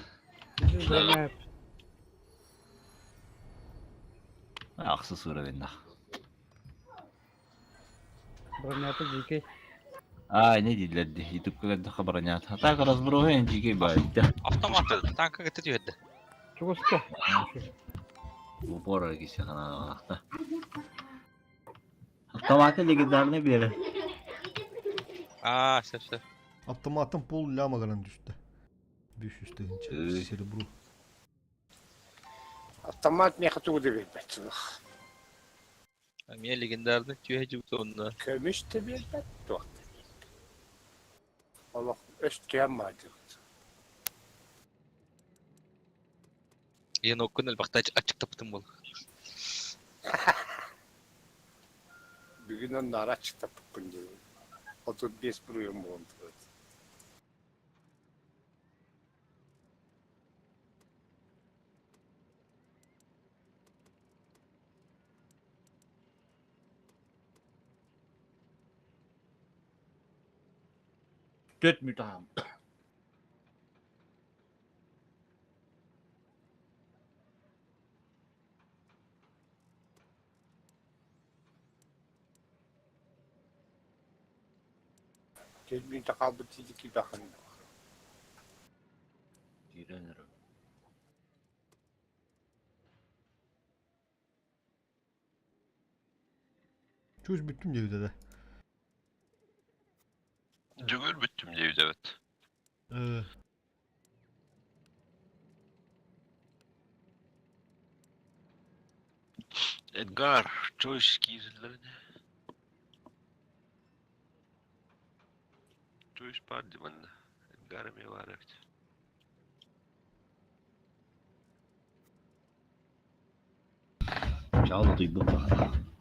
Ахсы сура бенна. Бронята дикий. А, не дииллэр дии, ютубка көрдөххө бронята. Так разброһу NGK баайда. Автомат танка кытта түһэрдэ. Чугуска. Упор кисе ханаалахта. Автоматы легендарный биэрэ. Аа, сөп сөп. Автоматтан пол ляма гынан түстэ. 500 тыһыынча Эй. серебро. Автомат меха тугу да биэрбэт. Эмиэ легендарный түһэ дьубут онно. Көмүс да биэрбэт, туох да биэрбэт. Олох өстүйэн маадьыбыт. Иэн оккун элбэхтэ аччыктаппытым буолла. Бүгүн онноор аччыктаппыппын диэн. 35 буруйум буолан турар. Төрт мүтаам. Төрт хаалбыт тиити киирбэххин. Киирэн эрэ. Чуус бүттүм диэбитэ да. Дүгүр бүттүм диэбит эбит. Эдгар, Джойс киирэллэринэ. Джойс баар дии манна. Эдгар эмиэ баар эбит. Чаал утуйбут баҕалаах.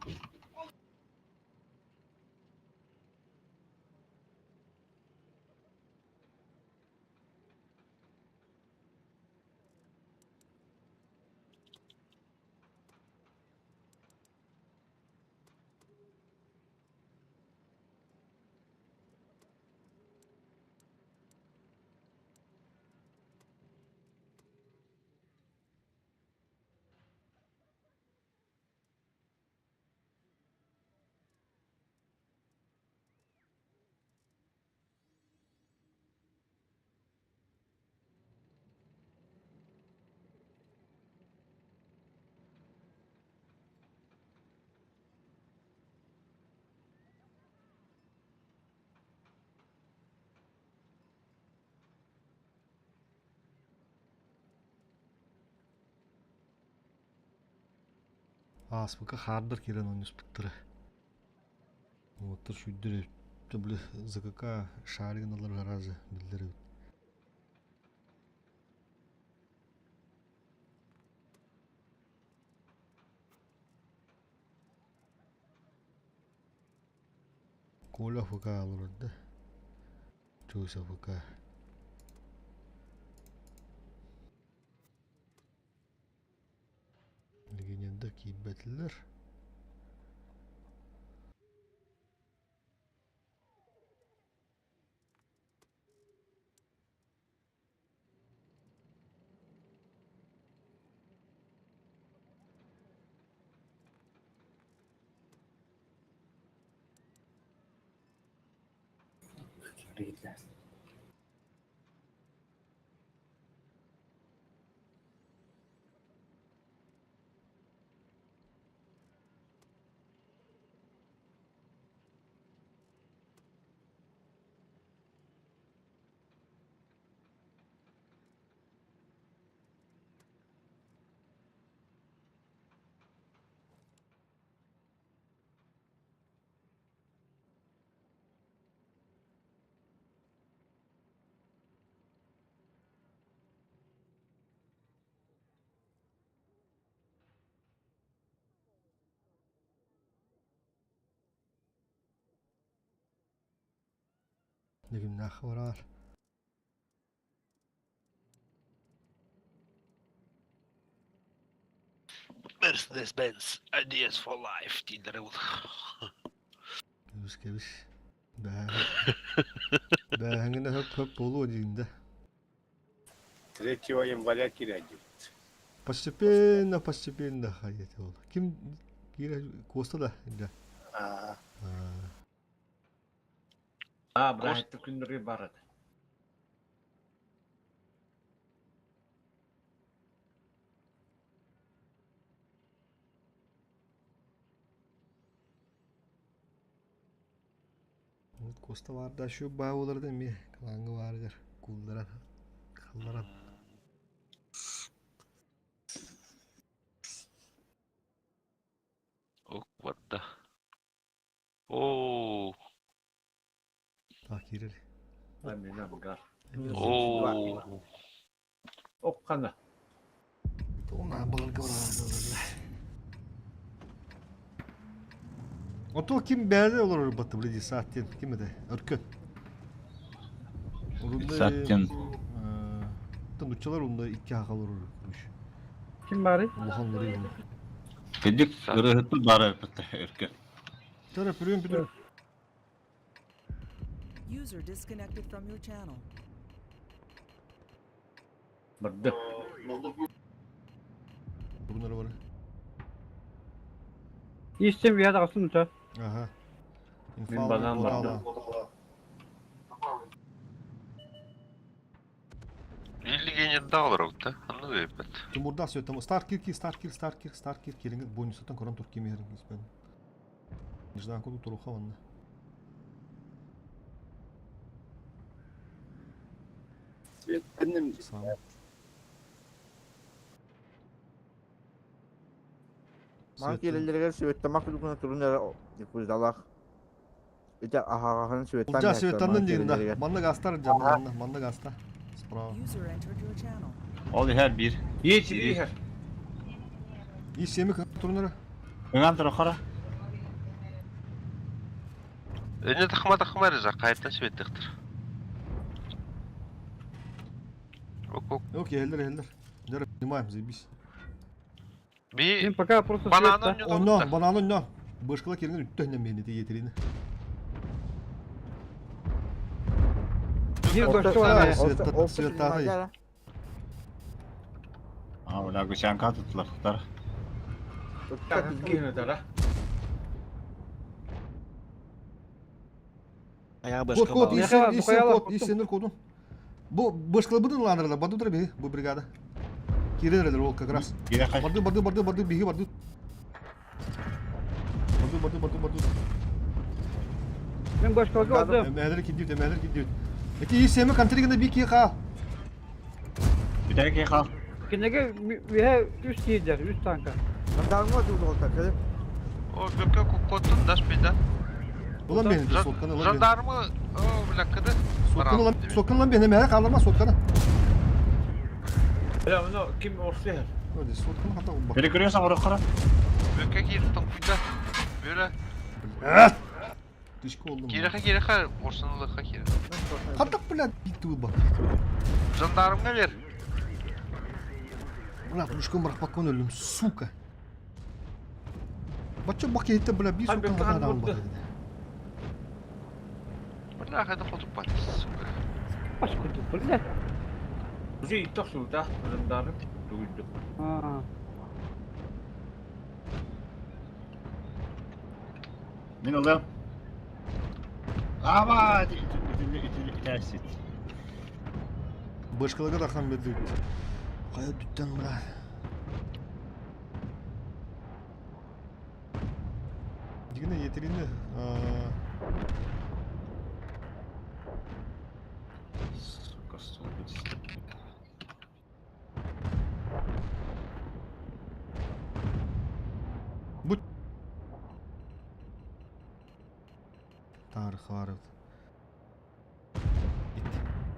Ааспыкка хаардар киирэн онньуспуттара. Уолаттар сүүрдэр били ЗКК шаригын ылар гаражы биллэр эбит. Коля ФК олорор да. Чуйса ФК. Легенда киирбэтилэр. Рейдлер. Дегимнах барар. Mercedes-Benz Ideas for Life дииллэрэ ол. Кэбис кэбис. Бээ. Бээһиҥҥинэ хөп-хөп буолуо диигин да. 3 января киирээдьибит. Постепенно, постепенно хайа ол. Ким киирэ Куоста да да. Аа. Аа, быраһыттык күннэри бар этэ. Вот Куоста баарда şu бааларда эмиэ кылааҥҥа баарыгар куулларан халларан. Ок барда. Оо. Так киирэр. Амина бгар. Оо. Оккана. Тугун былыргы барар. Ото ким бэйэ олорор батты блиди сааттен ким это? Өркөн. Сааттен. Тын учалар онда икки хака олорор короче. Ким бары? Улахан лары. Кедик ырыһыттын бары өркөн. Töre pürüyün pürüyün. User disconnected from your channel. Барды. Bunları var. İstem bir yerde та. Ага. Мин банан барды. Илигене даалар да. Анны бэппэт. Тумурда все там старт кир старт кир старт кир старт кир кириңит бонусутан корон тур кимерин испен. Неждан куду туруха онна. Свет теннем. Сам. Ман келелерге сүбеттамак күнү турун куздалах. Ите ахагахан сүбеттан. Улжа светаннын дейін да. Манна гастар жамы манна манна гаста. Справа. User entered your channel. Ол иһэр биир. Иечи иһэр. И семи турнера. Ыҥан турахара. Эне тахма тахма реза кайттан светтехтер. Ок ок. Окей, эллер эллер. Дер понимаем, заебись. Би Мен пока просто бананын свет, Онно, банан онно. Бышкыла келген үттө мени те етерини. Bir başka var ya. Света, А, бля, гусянка туттулар туттар. Аяғы Код, башка код, бала. исен, исен, Бухаяла, код, исенер кодун. Бу бышкыла будун ланырла, баду дыр бу бригада. Киренер ол как раз. Барды, барды, барды, барды, биги барды. Барды, барды, барды, барды. Мен башкалга алдым. Мәдер кидит, мәдер кидит. Эти исеме контригында би ки ха. Бүтәр ки хал. Кинеге ве үс кийдер, үс танка. Жандарма дуу болта. О, бөкө коттун даш беда. Улан бeni сотканы улан бeni. Жандармы, о, бля, кыды. Сотканы улан, сотканы улан бeni мәдер калдырма сотканы. Бля, ну ким орсыһар. Öyle сотканы хата бак. Перекрёсың урахара. Бөкө киир тоңкуйда. Бөлө. Тышка olдum. Киреха киреха орсынулыха кире. Хата бля битти бак. Жандармга бер. Бля, плюшком рахпакон өлүм, сука. Бача бак етті, бля, би Хан сука бөкө хан адам бурду. бар. Бля, хайда хотуп бар. Сука. Баш курду, бля. Уже иттох суута жандарм. Тугуйду. А. Мин алам. Ама, итәсит. Башкаларга да хан берди. Кая дүттен, бля. Дигене етерини, Сука, сука. Бу Тарих бар.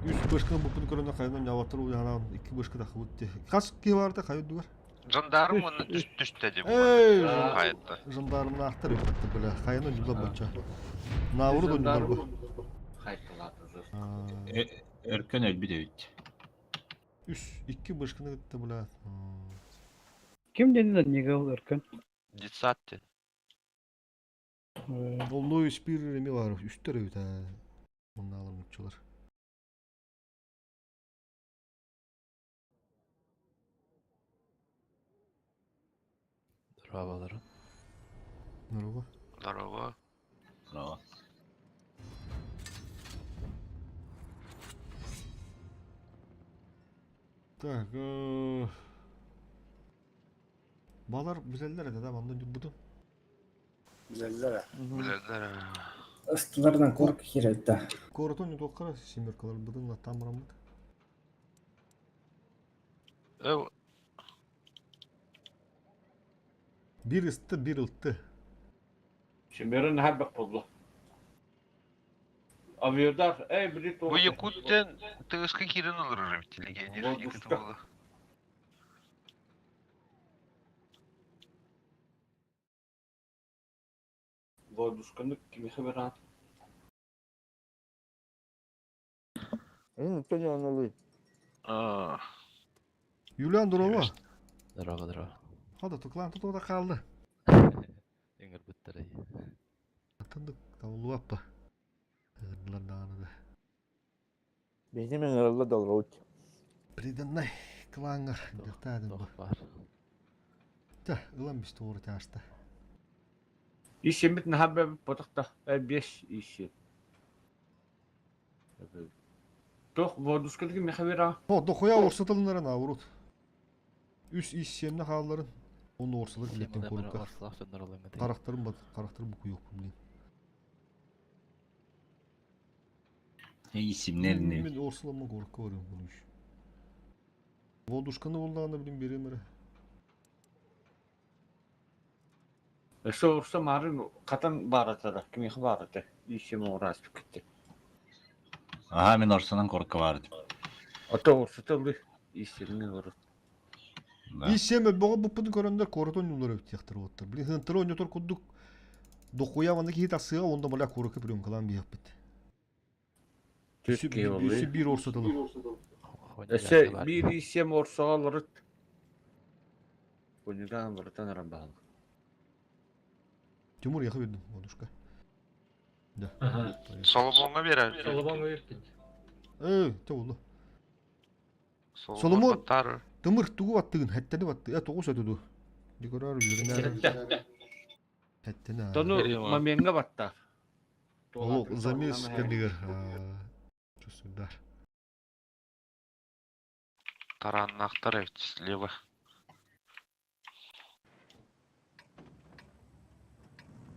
Үс башка бу күн көрөнө кайдан жабатыр уянан икки башка да хыбытты. Кас ки барды кайы дугар. Жандарм оны түс түстө деп. Эй, Кайтты. жандармны актыр өтті бля. Кайны юла бача. Науру да юлар бу. Кайттылады. Өркөн өлбүт эбит. Үс, икки бышканы кытта бля. Ким диэн Нигыл Өркөн? Детсад диэн. Оллой спир эми бар, үстер эбит аа. Муннаалар муччулар. Здравалары. Здорово. Здорово. Здорово. Так, балар билэллэр этэ да манна дьубутун. Билэллэр. Билэллэр. Ыстыларынан корк киирэлтэ. Коротун ньутуоххара семеркалар бытын латтаан бараммыт. Биир ысты, биир ылты. Семерин наһаа буолла. Авиадар, эй, били Бу Якуттен тыгыска киирэн олорор эбит легионер Якут буолла. Водушканы кимиэхэ бараат? Эн кто не Аа. Юлиан здорово. Здорово, здорово. Хада туклан тутууда хаалды. Ыҥырбыттар Атындык табыллыбаппа. Ыҥырдылар даҕаны да. Биһиги ыҥырылла долгут. Приданнай клаҥҥар дьахтаадым бу. Бар. Та, ылан бис тугура тааста. Исеммит наһаа бэбит ботахта бес исем. Туох водушканы кимиэхэ бераа? О, дохуя орсатылыннарын аурут. Үс ис семне хаалларын. Оны орсалар билеттен корукка. Харахтарым бат, харахтарым букуйук блин. Исимнерин Мен орсалама корукка барıyorum bunu iş. Водушканы болдағында блин берем эрэ. Өссө урса марын хатан бааратара, кимиэхэ баарата. Исем оҕураас бүккүттэ. Аха мен орсанан корка бардым. Ото урсатылы исемни орут. Да. Ис семе боҕо буппутун көрөннөр коротон юллар өттиэхтэр уоттар. Блин хынтыр ойнотор курдук дохуя манна киһи тахсыга онда бля корукка приемкалаан биһэппит. Түркие Үсү боллу. биир орсатылы. Өссө биир исем орсоҕолорут. Куньугаан барытан аран баһал. Тимур яхы бердим водушка. Да. Ага. Соломоҥҥо берер. Соломон бердин. Э, те болду. Соломон Соломон баттар. тымыр тугу баттыгын, хәттени батты. Э, тоҕус өтүдү. Дикорар үйренер. Хәттени. Тону моментга батта. Ол замес кемигер. Чувствую, Тараннахтар эбит слева.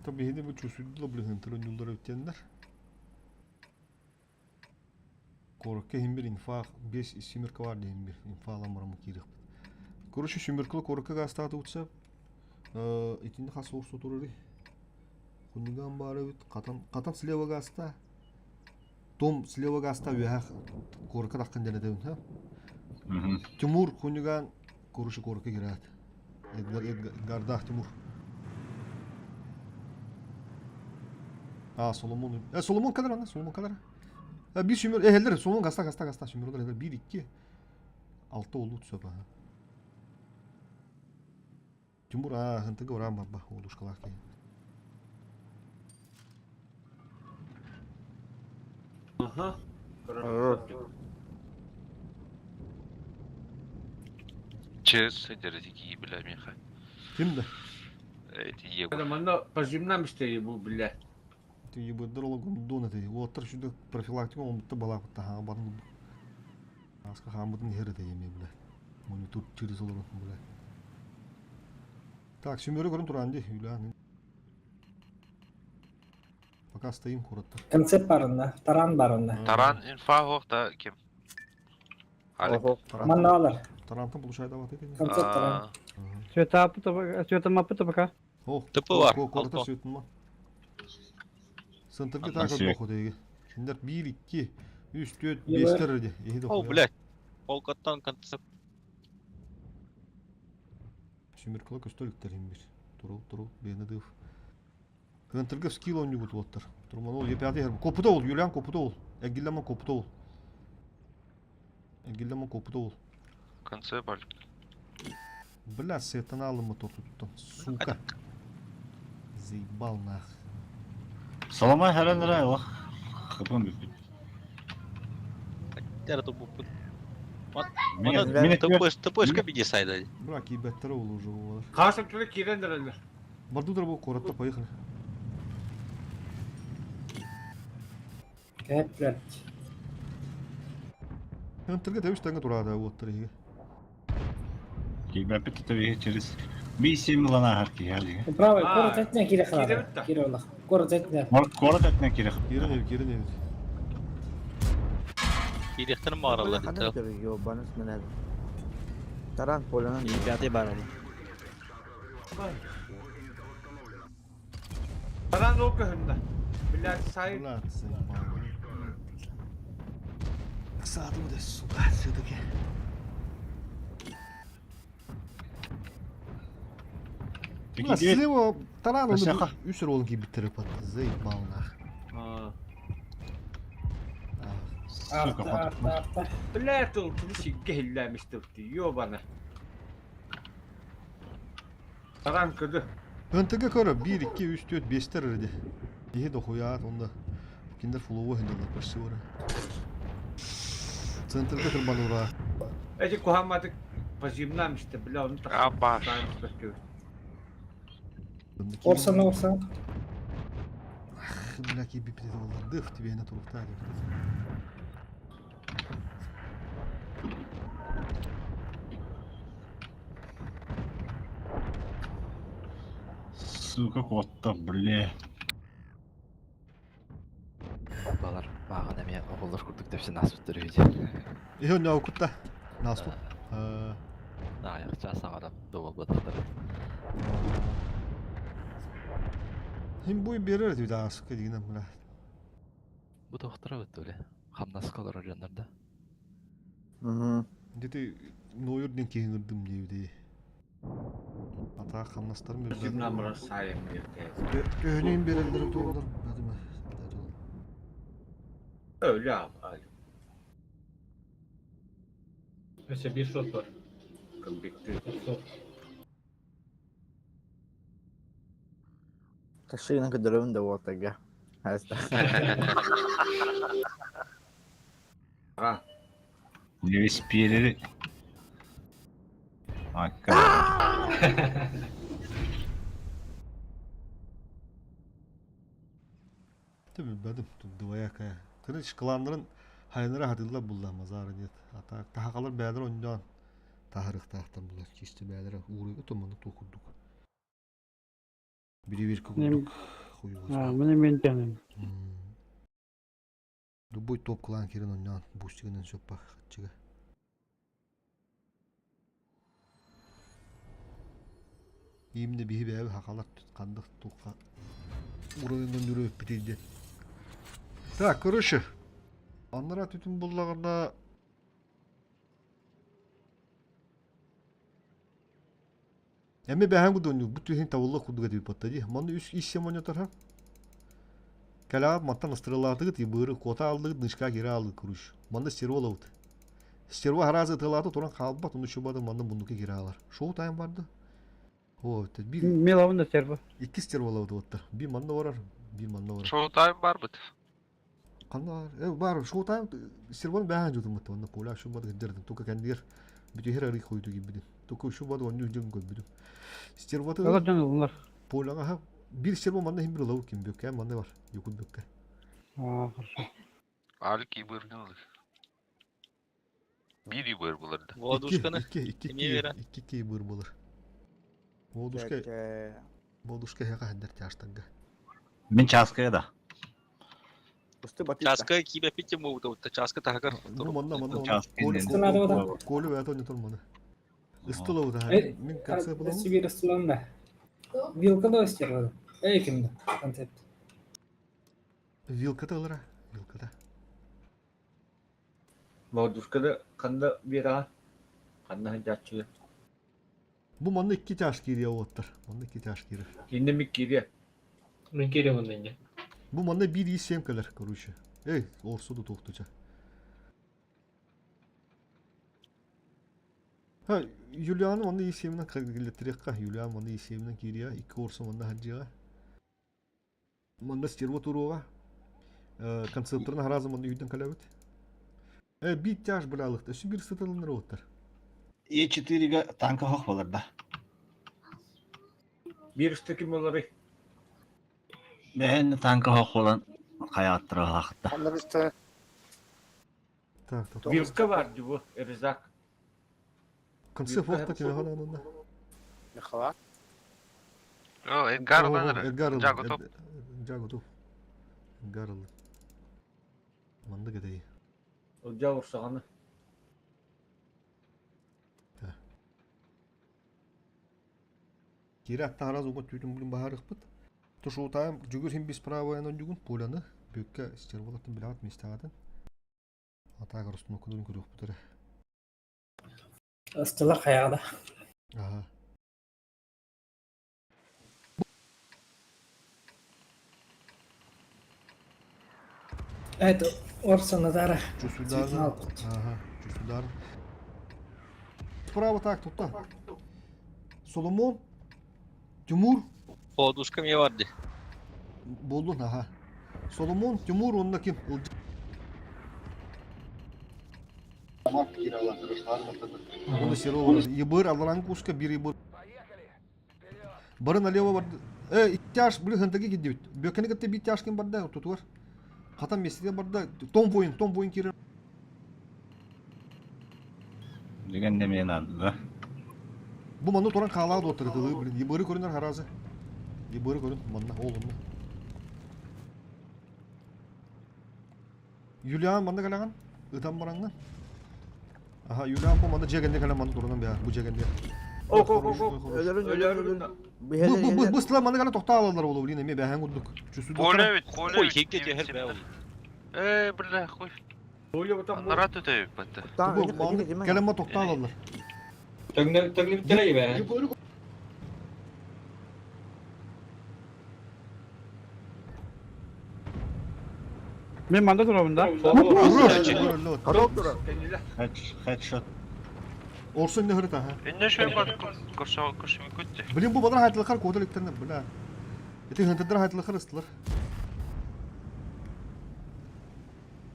Tabi yine bu чувствую, блин, тренюлар өттеннер. Корокка хим бир инфа 5 семерка бар дейм бир инфа аламарам кирих. Короче, семеркалы корокка гастаты утса, итинни хас орсу турары. Хуниган бары бит, катан катан слева гаста. Том слева гаста вях корокка таккан денетебин, ха? Тимур хуниган короче корокка кират. Эдгар Эдгардах Тимур. А, Соломон. Э, Соломон kadar ана, Соломон kadar. Э, bir sümür, э, хеллер, Соломон гаста, гаста, гаста, сүмөр олар, 1, 2, 6 oldu түсөп, ага. Тимур, а, хынтыгы оран бабба, олушкалар ки. Аха. Через сидердики бля меха. Кимді? Эти ебу. Манна пожимнам истей бу бля. Ты ебыдыр ол гондон это. Оттар шүді профилактика омутты бала кутта ха барын. Аска хамытын хері де еме бля. Монитор через олар бля. Так, сүмөрі көрін туран ди, Юлиан. Пока стоим коротко. Концепт барында, таран барында. Таран инфа да ким? Алик. Манна алар. Тарантан получает дават это. Концепт таран. Света света мапыта пока. О, ТП бар. Коротко светин ма. Сынтыргы Андан так сүйек. доход эге. Киндер 1 2 3 4 Ебе. 5 тер ди. О, блядь. Полкаттан концепт. Сүміркілі көстөліктер бир. Турул, турул, бені дыв. Кынтыргы скилл он югут оттыр. Турман ол епяты хер. Копута ол, Юлиан копута ол. Эгиллема копутол. Эгиллема копутол. Конце баль. Бля, сетана мотор туттан. Сука. Заебал нах. Соломай харан ра ох. Хапын бүппүт. Тера туппут. Мин ТПшка биди сайда. Бра, кибеттер ол уже олар. Хасым түрі кирен дәрелер. Бардудыр бу коратта поехали. Кэп, блядь. Хантырга тэбиш таңга турада уоттар иге. Кибеппит тэбиһи через би-7 лана хар киһи. Правый, А, город этне кире кире храна. бітті. Кире олах. Город этне. Город этне кире. Кирен эбит, кирен эбит. Кирехтен мағаралар. Ханна битер, ёбаныс менә. Таран полянан. И пятый бар он. Таран ол көһүннэ. Блядь, сай. Бля, заебал. Саду да, сука, все-таки. Бля, слева таран он үсер ол кибиттер патты. Заебал нах. А. Сука, Арта, арта, арта. Блядь, ол кини сигге хилләмистепти. Ёбана. Таран көдө. НТГ көрө 1 2 3 4 5 тер эрди. Иһи дохуяат онда киндер фулову хендалар почти ора. Центрга кырбан ура. Эти кухаммадык позимнамисте, бля, оны А, баш. Орсан, орсан. Бля, киби олар. Дых тебе на турухта. Сука, котта, бля. Балар маған эме оғылдар курдук деп сен асып түрүйді. Ихи онна окутта. Наспу. Аяқча саңарап добол батырдар. Хим буй берер дип да сука дигенем бля. Бу тоқтыра өтті өле. Хамнас қалар жандарда. Дети нойыр ден кеңірдім дейді. Ата хамнастарым Позимнамра сайым дерте. Төһөнен берелдер туғалар. Öyle abi. Өсе bir шот бар. Кымбекти. Ташыйны көдөрөмүн да уотага. Хаста. А. Не весь перери. Акка. Tabi бәдім двоякая. Короче, кланнарын хайнара хатылла булла мазары нет. А так тахакалар бәдер ондан тахарык тахтан булла чисто бәдер уры отоманы токурдук. Бири бир курдук. Міне мен тянем. Любой топ клан кирен ондан бустигенен сөппа хатчыга. Имне биһи бәбе хакалар кандык тука уровеньден жүрөп битейди. Так, короче, аннара түтүн буллаганда Эми бәһән гудоню бу түһин табылла кудуга дип паттади. Манны үс иссе монитор ха. Кәләп маттан ыстрылардыгы ти быры кота алдыгы нышка кире алды куруш. Манны стервола ут. Стерва харазы тылаты туран калбат, уну шубады манны бундука кире алар. Шоу тайм барды. О, бир Милавын да серва. Икки стервола ут оттар. Би манны барар, би манны барар. Шоу тайм бар бит. Канна бар. Э, бар, шоу тайм стервон бәһән жутум мат. Онна поля шубады гидердим. Тука кендир бүтү хер ары койду гибидим. Тука шубады онну жөн көбүдүм. Стерваты Алар жан олар. Поляга ха бир стерво манна хим бир лаву ким бөккә, манна бар. Юкут бөккә. А, хорошо. Алки быргынлык. Бири быр булырды. Водушканы. Икки, икки, Эме бера. икки, икки быр булыр. Водушка, водушка хәга хәндер тяштанга. Мин чаская да. Часка кибе питте муу часка тахакар. Ну, манна, манна, Часка Колю, инде. колю бәт ойны торманы. Ыстыла ута. Э, Мин конце буламы? Сибирь ыстылан Вилка да стерва. Эй, кимде? Концепт. Вилка да ылара. Вилка да. Молодушкада канда бира. Канда хажачы. Бу манна икки тяж кире оттар. Манна икки тяж кире. Инде ми кире. Мен кире онда инде. Бу манна бир ис семкалар, короче. Эй, орсу да туохтуча. Ха, Юлианы манна исиэминэн киллэтириэххэ. Юлиан манна исиэминэн киириэҕэ, икки орсу манна сылдьыаҕа. Манна стерва туруоҕа. Концепторын араазы манна үйден кэлэбит. Биир тяж быралыкта, өссө биир сытылыннар уоттар. Е4-га танка хох болар да. Биир ыстаким болары. Бэһэн танка хох болан хайааттара хахта. Так, так. Вилка бар дибу, Резак. Концепт уохта кимэҕэ ананна? Михала. О, Эдгар ылан Эдгар ылла. Жаготов. Жаготов. Эдгар ылла. Маннык этэй. Ылдьаа урсаҕаны. Кири аттаһараз уга түүтүн булун баһарыхпыт. Тушуутаайым жүгүр хим бис правоян жүгүн пуляны бүккэ стерволаттан билэҕит миэстэҕитин. Атааҕар устунуккунун көрүөхпүт эрэ. Ыстылар хайаҕа да. Аха. Это Орсон Натара. Чусударна. Ага, Чусудар. Справа так тутта. Соломон, Тимур. Подушка мне бар ди. Болдун, аха. Соломон, Тимур, онна ким? Оны Серова. Ебыр, аларан куска, бир ебыр. Бары налево барды. Э, иттяш, блин, хантаги киддибит. Бөкені кытта бит тяжкин барда, тутуар. Хатан месте барда, Том воин, Том воин кирер. Деген неме надо, да? Бу манны туран хаалаа доттар тылы, блин, ебыры көрүнөр харазы. Ебыры көрүн, манна, ол онна. Юлиан манна кэлэҕин? Ытан бараҥҥын? Аха, Юлиан бу манна дьиэгэнде кэлэн манна турунан бэйэ, бу дьиэгэнде. Ок, ок, ок, ок. Өлөрүн, өлөрүн. Бу бу бу быстыла манна кэлэн тохтоо алаллар болу, блин, эмиэ бэһэн курдук. Коля ведь, Коля Ой, ведь. хекке тehер бэ ол. Э, бля, хуй. Коля вот там. Анара төтөйүк батты. Кэлэн ма тохтоо алаллар. Төҥнүбүттэрэ бэ. Мен манда турабын да. Хедшот. Орсон не хырыт аха. Инне шөй бар көрсө көрсө күттү. Блин, бу бадар хайтылыкар кодал иктерне, бля. Эти хынтыдыр хайтылыкар ыстылар.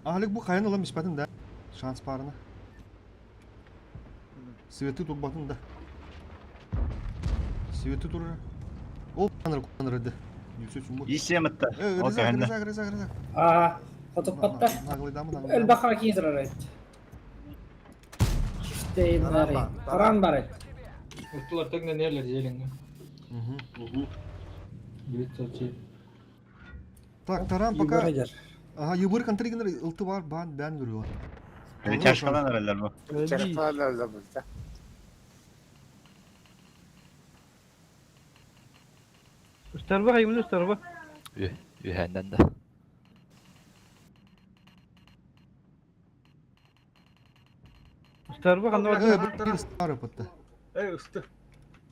Ахлик бу кайын ылам испатын да. Шанс барына. Свети турбатын да. Свети тур. Ол аныр аныр ди. Yüksek sumbu. Исемітті. Э, Резак, Резак, Резак, Резак. Аа, хотуппатта. Наглыйдамын, Элбаха киирэр эт. Штейн бары. Таран бары. Устулар төгнө нерлер желиңге. 907. Так, таран пока. Ага, юбыр контригнер ылты бар, бан бән görüyor. Чашкадан аралар бу. Чашкадан аралар бу. Ыстарба хайымын ыстарба. Үһәннән дә. Ыстарба ханна Э, стары пытты. Эй, ысты.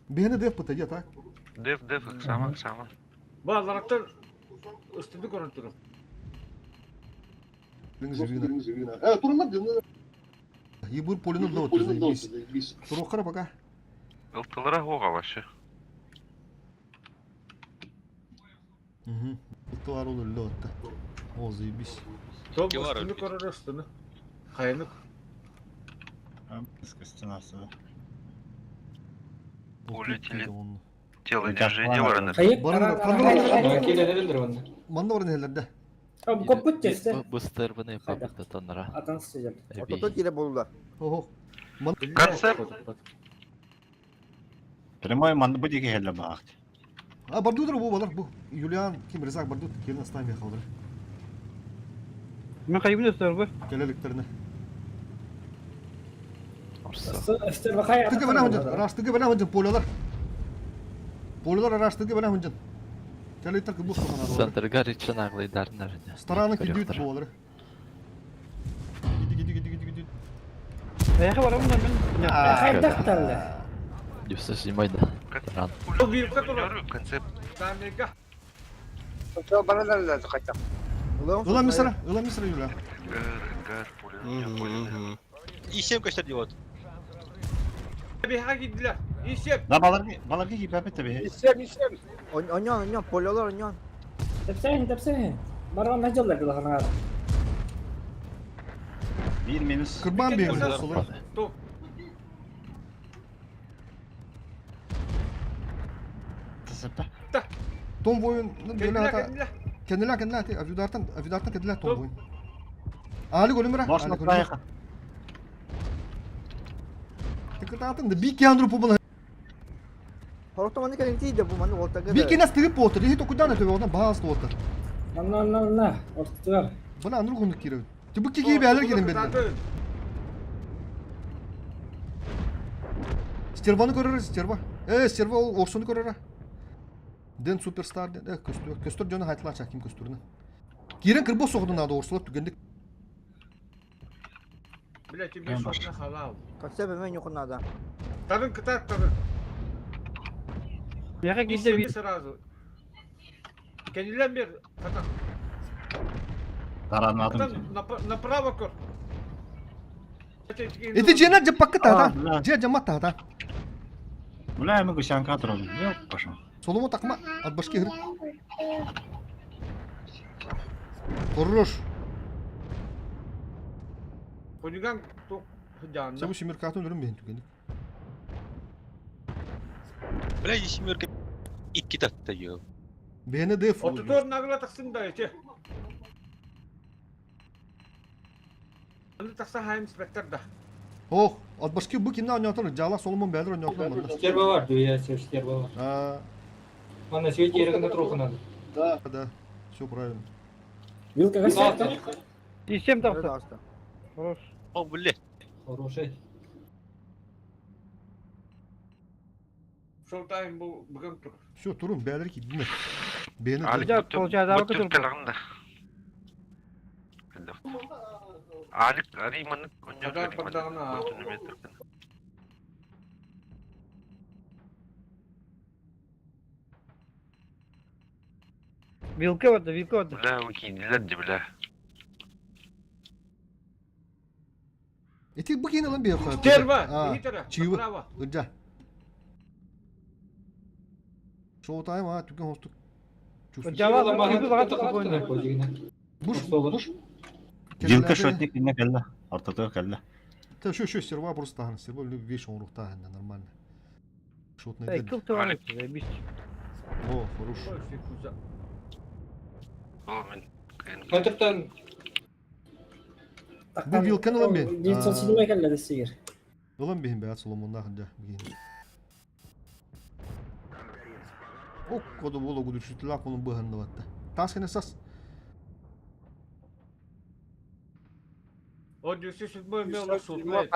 Бені деф пытты, я так? Деф, деф, сама, сама. Базараттар ыстыды көрөн туру. Э, турунар Ебыр полину да вот заебись. Турокара пока. Ылтылара хога вообще. Угу. Ылтылар ол өллө отта. О, заебись. Топ ыстыны көрөр ыстыны. Хайнык. Стенасы. Улетели. Тело движение бараныр. Манна баран хеллерде. Коппут тесте. Быстырбыны папыта тоннара. Атан сидел. Ото кире болдулар. Ого. Концепт. Прямой манды бу диге хелле баакт. А бардудыр бу балар бу. Юлиан ким Резак бардут келин астан халдыр. Мен хайымын ыстарба. Келеликтерine. Ыстарба хай. Тыгы бана хунжан, раштыгы бана хунжан полялар. Полялар раштыгы бана хунжан. Келеликтер кыбы ханар. Центрга ричен аглыйдарнар. Стараны кидют болар. Гиди гиди гиди гиди гиди. Аяқы барамын да мен. Хайдакталла. Юсу симайда. Таран. Концепт. Бана да кайта. Ыла мисра, ыла мисра Юля. И7 көстөр диye вот. Биһиэхэ киирдилэр. И7. Да баларга баларга киирбэппит да биһи. Исем, исем. Оньон, оньон, полялар оньон. Тэпсэһин, тэпсэһин. Баран нажаллар дылаханаар. Биир минус. Кырбан биһи солор. Ту. Тасапта. Том воин, Кэннилэ, кэннилэ. Кэннилэ, кэннилэ, авидартан, авидартан кэннилэ том воин. Али голюмера. Можно поехать. Тыкытаатын да бик яндру пубала. Хорото маны кэлин тиийдэ бу маны уолтага. Бик инас тыгып болтыр. Ихи токудан өтө одан баас болтыр. Анна, анна, анна. Ортотугар. Бына анру гунук киребит. Ти бу кики бәлер кирен бедилер. Стерваны көрөр, стерва. Э, стерва ол орсуну көрөр. Ден суперстар ден. Э, көстөр, көстөр жона хайтла чаким көстөрүнө. Кирен кырбо соғдун ады орсулар түгендик. Бля, тебе шотна халал. Конце бемен юхун надо. Тарын кытар тарын. Биһиэхэ киирдэ И7 биир. сразу. Кэннилэн бер. Хата. Таранмадым. Хатан направо көр. Эти жена жаппакка тата. Же жамат тата. Бля, мы гусянка трогали. Ёп, пошел. Соломо такма от башки гыр. Хорош. Хулиган ту хыдьаанна. Сабы семеркатын өрүм бен түгендик. Бля, семерка икки татта ё. Бені деф. Отутор нагла тахсын да эти. Аны тахса хайм инспектор да. Ох, от башки бу кимне ойнотор? Жала Соломон бәлер ойнотор мында. Стерва бар, я стерва бар. А, Манна свет ерігінде тұрухы надо. да, да. Все правильно. Вилка кастер. И7 тахса. Хорош. О, бля. Хороший. Шоу-тайм бу бүгін тұр. Все, турун бәлер ки динер. Бені Алик Да, получается, бүттүм авка талағында. Алик Ариманы Адар бардағына. Вилка барда, вилка барда. Бля, укинилер де бля. Эти бу кин алан бер. Стерва! Ихитера, Чивы. направо. Ыджа. Шоу тайм а түген хостук. Жала, маны багат Буш, буш. Вилка шотник инне кэллэ. Ортотугар кэллэ. Та шо шо стерва просто тахна. Стерва веш он рухта нормально. Шотный. Эй, кыл тыван заебись. О, хорош. О, мен. Хантыртан Бу вилканы алан бен. 907 келле десигер. Ылан бен бәт Соломонна хында бген. Ок, коду боло гуду шүтла конун быһанды батта. Тас кene сас. О, дюсі сүтбой мело сутна.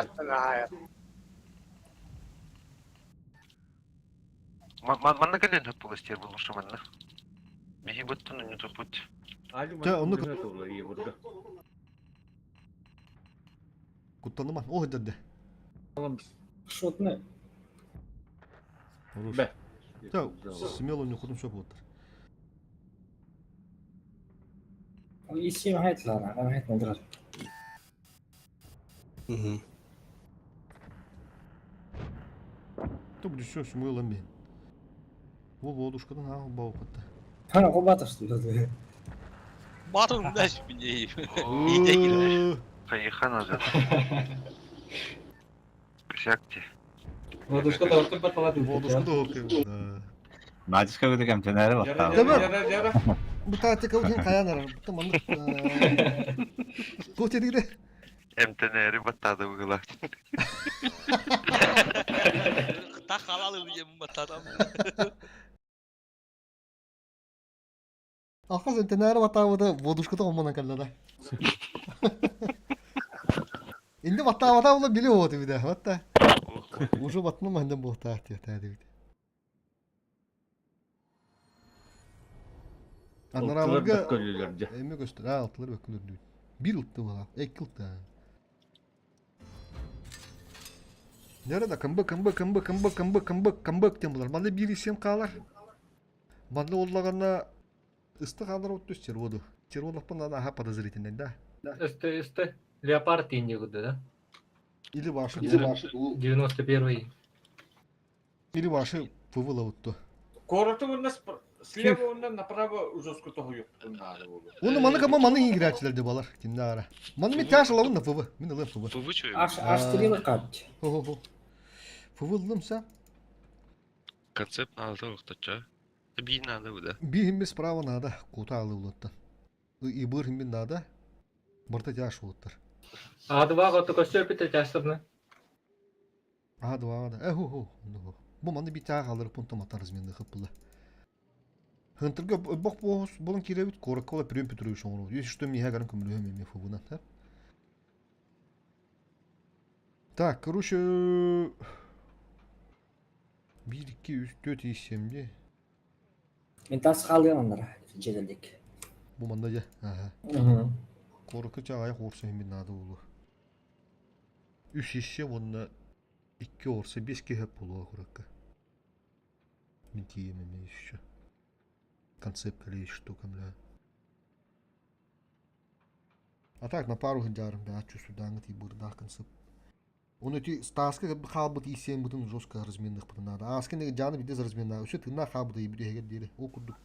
Манна кэлен хөп була стерва лучше манна. Биһи буттун не тупут. Та, оны Куттаныма. О, дәдде. Шотны. Хорош. Бе. Та, смело не ходым все болоттар. И7 хайтлар, ана хайтмадыр. Угу. Та будет все, смело мен. Во водушкадан а бау катта. Ха, кубатыр. Батыр мынаш біне. Иде Хайха назад. Косякте. Ладушка да ортын баталады. Водушка да окей. Да. Надежка көтө кемтенери баттаа. Tamam. Бу тактика үген каянар. Бу маннык. Тот едигде. МТНР баттады бугула. Та халалы диye батадам. Ахаз МТНР батабыда водушка да оммонан каллада. Инде батабыда була биле вот биде. Батта. Уже батны манден бу тактика тәдибит. Анараларга эме көстөр, а алтылар бөккөлөр. Бир ылтты була, эки ылтты. Nerede кымбы кымбы кымбы кымбы кымбы кымбы кымбы тем булар. Манда бир исем калар. Манда оллаганда ыстык алар от төстер воду. Тироловпун аха подозрительный, да? СТ, СТ. Леопард инди куда, да? Или ваши 91-й. Или ваши ПВ-лавутто. Короты уонна слева уонна направо жестко тоһуйуктун наада буолуо. Оны маны кама маны играчилер де балар. Кимде ара. Маны мен тяж алабын да ФВ. Мен ылым ФВ. ФВ чуйбут. Аш аш кат. Хо-хо-хо. ФВ ылым са. Концепт надо оқтача. Би надо буда. Би химби справа надо. Кута алы улаттан. И быр химби надо. Барта тяж улаттар. А2 готу көстөр бите тяштырны. А, два, да. Э, хо-хо. Ну, Бу маны би тяг алыр пункта матар разменны хыппылы. Хынтырга бок бос болон киребит кораккола Прием Петрович оңору. Если что, мне гаран көмөлөһөм эме фубунан, да? Так, короче, 1, 2, 3, 4, 5, 7 Мен тас қалыям аннара. Жеделдик. Бу манда же. Ага. Коракка чагая хорса химин надо болу. 3 ишсе онна 2 орса 5 кехеп болу коракка. Мен тием эме еще. Концепт или штука, бля. А так на пару хыджарым, бля, чувствую, ти бурда концепт. Он эти стаска хаалбыт исен бутын жестко разменных бутын надо. Аскин жаны биде разменна. Өсө тына хаалбыт и биде хегер дире. О курдук.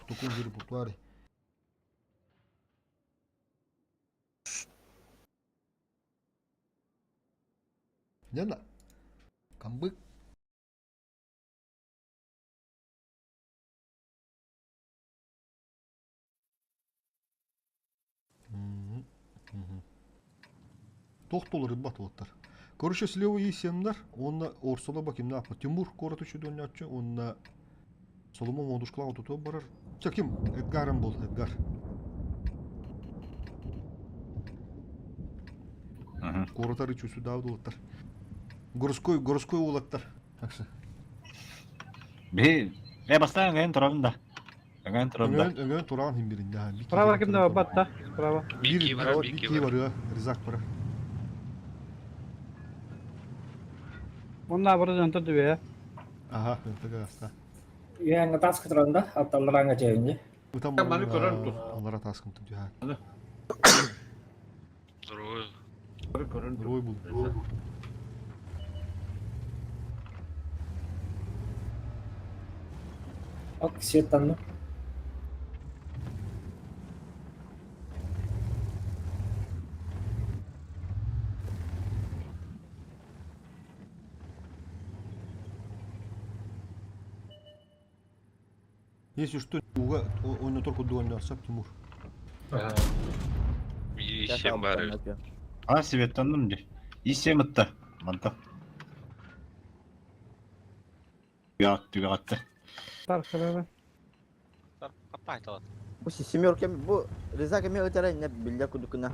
В таком же репертуаре. Нена. Камбык. Мгм. Мгм. Тохтолар бат оттар. Короче, слева есть семнар, он на Орсола баким на Тимур короту чудонячы, он на Соломон модушкала тут барар. Таким Эдгаром был, Эдгар. Коротары сюда улаттар. Городской, городской улаттар. Так что. Би, э бастан ген турабын да. Ген турабын да. Өңөн, өңөн туран хим бирин да. Справа кимде бар батта? Справа. Бики бар, Бики бики бар. бар, Резак бар. Онна бары жантыр дүбе. Ага, тага аста. Яңа тас кытыранда атталараңа жайынды. Утам Маны көрөн тур. Алара таскым тут я. Здорово. Көрөн тур. Рой был. Ок, сеттанны. Если что, уга, он не только дуальный арсап Тимур. Ага. Би сем бар. А, себеттанным ди. Исем ытта. Манта. Түгәт, түгәтте. Тар справа. Капайталат. Бу семерка бу Резак эме өтәрә не билдә кудукына.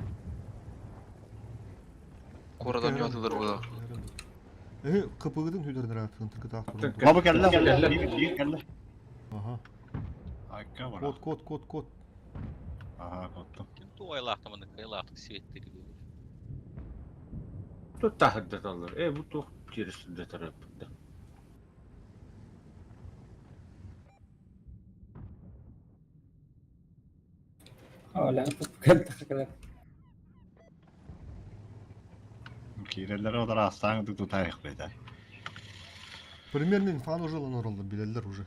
Корадан ятылыр бу. Э, КПГдын хүдердер атын тыркы таак. Бабы кэллэ, кэллэ, кэллэ. Ага. Айка бар. Код, код, код, код. Ага, кодту. Ким туайлаахта маны кайлаахта светтери. Тут тахырдаталар. Э, бу тух тересинде тарапында. Оля, кэлтэ Киреллер олар астаң тутайык беде. Примерно инфан уже ланоралды, билелер уже.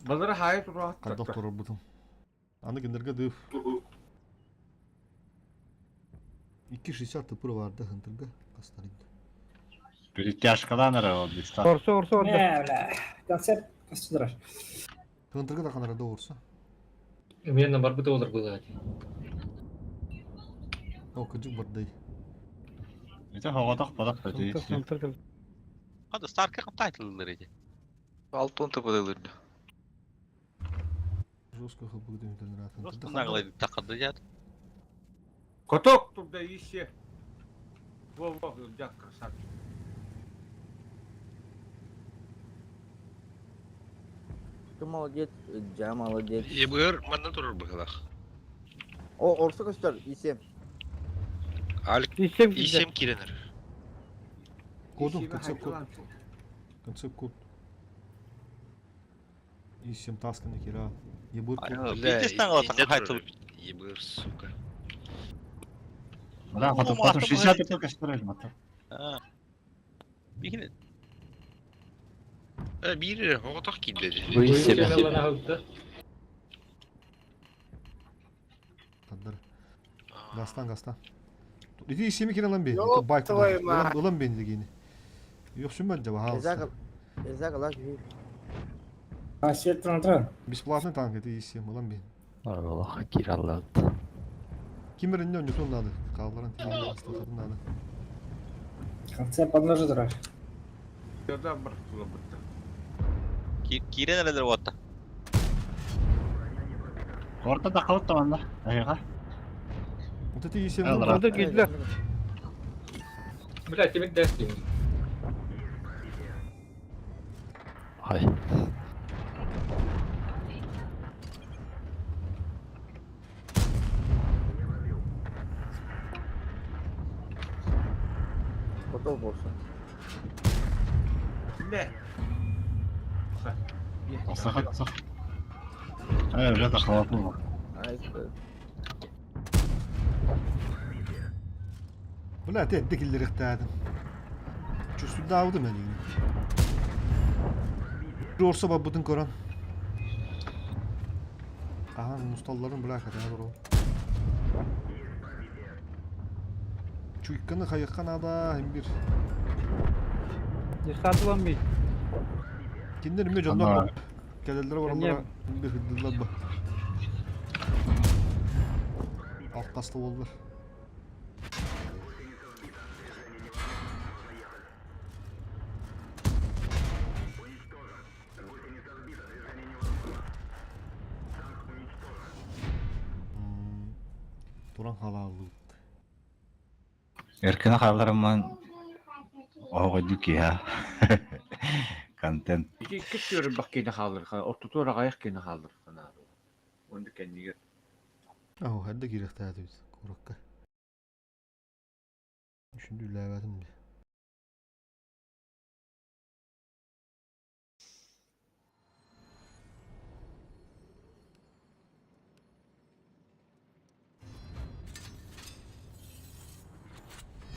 Балара хайы тура. Кайда турар бутын. Аны гендерге дыв. 2.60 тыпыр барды хынтырга кастарыйды. Перетяжкадан ара ол биста. Орсо орсо ордо. Не, бля. Концерт костюдурар. Хынтырга да канарада орса. Мен бар быты олар было. О, кыжык бардай. Это хоготок бодок беде. Антыр кел. Хады Старка каптайтылыр эди. Алтын тыпыдылыр. Жестко хыбыгды хүдердер атын. Просто наглый такады ят. Коток турда ише. Во, во, жак красавчик. Ты молодец, жа молодец. Ебыр манна турur быгылах. О, орсо көстөр, исем. Алик Исем килде. исем киренер. Кодун, концепт код. Концепт код. И всем тасканы кира. Ебыр код. Битес наглый такайтыл. Ебыр, сука. Да, потом, потом 60 только строили, мотор. Бихин. Биир оҕотох киирдэ. Таддар. Гастан, гастан. Ити исеми кирен ылан бейін. Байк ылан бейін дегені. Yok сүммәт жаба Эзак Эзак лак ви. А, сертан тран. Бесплатный танк это исем ылан бейін. Аллах кираллат. Кимер инне онньотун надо. Каалларан тиген надо. Конце подножи турар. Яда бырахтыла бытта. Кирен элелер уотта. Орта да қалып таманда. Айға. Вот эти исем. Орда киирдилер. Бля, тебе дэс дейм. Хай. Готов болсын. Не. Асақ, асақ. Ай, уже тақалатын бұл. Ай, Бля, те дикиллер ихтадым. Чувствую мен деген. Орса бабытын көрөн. Аха, мусталларын бля хата дуру. Чуйканы хайыккан ада хим бир. Десатылан бей. Киндер ме жоннор келелер баралар бир хыддылар ба. Алткасты болдулар. Туран халааллыбыт. Эркene қаларыман оға дүки ha. Контент. Ити икки бак кийне хаалыр. Ортоту рагаяк кийне хаалыр. Онду кеннигер. Ау, хәдде кирәхтә бит. Куракка. Düşündü үләбәтим би.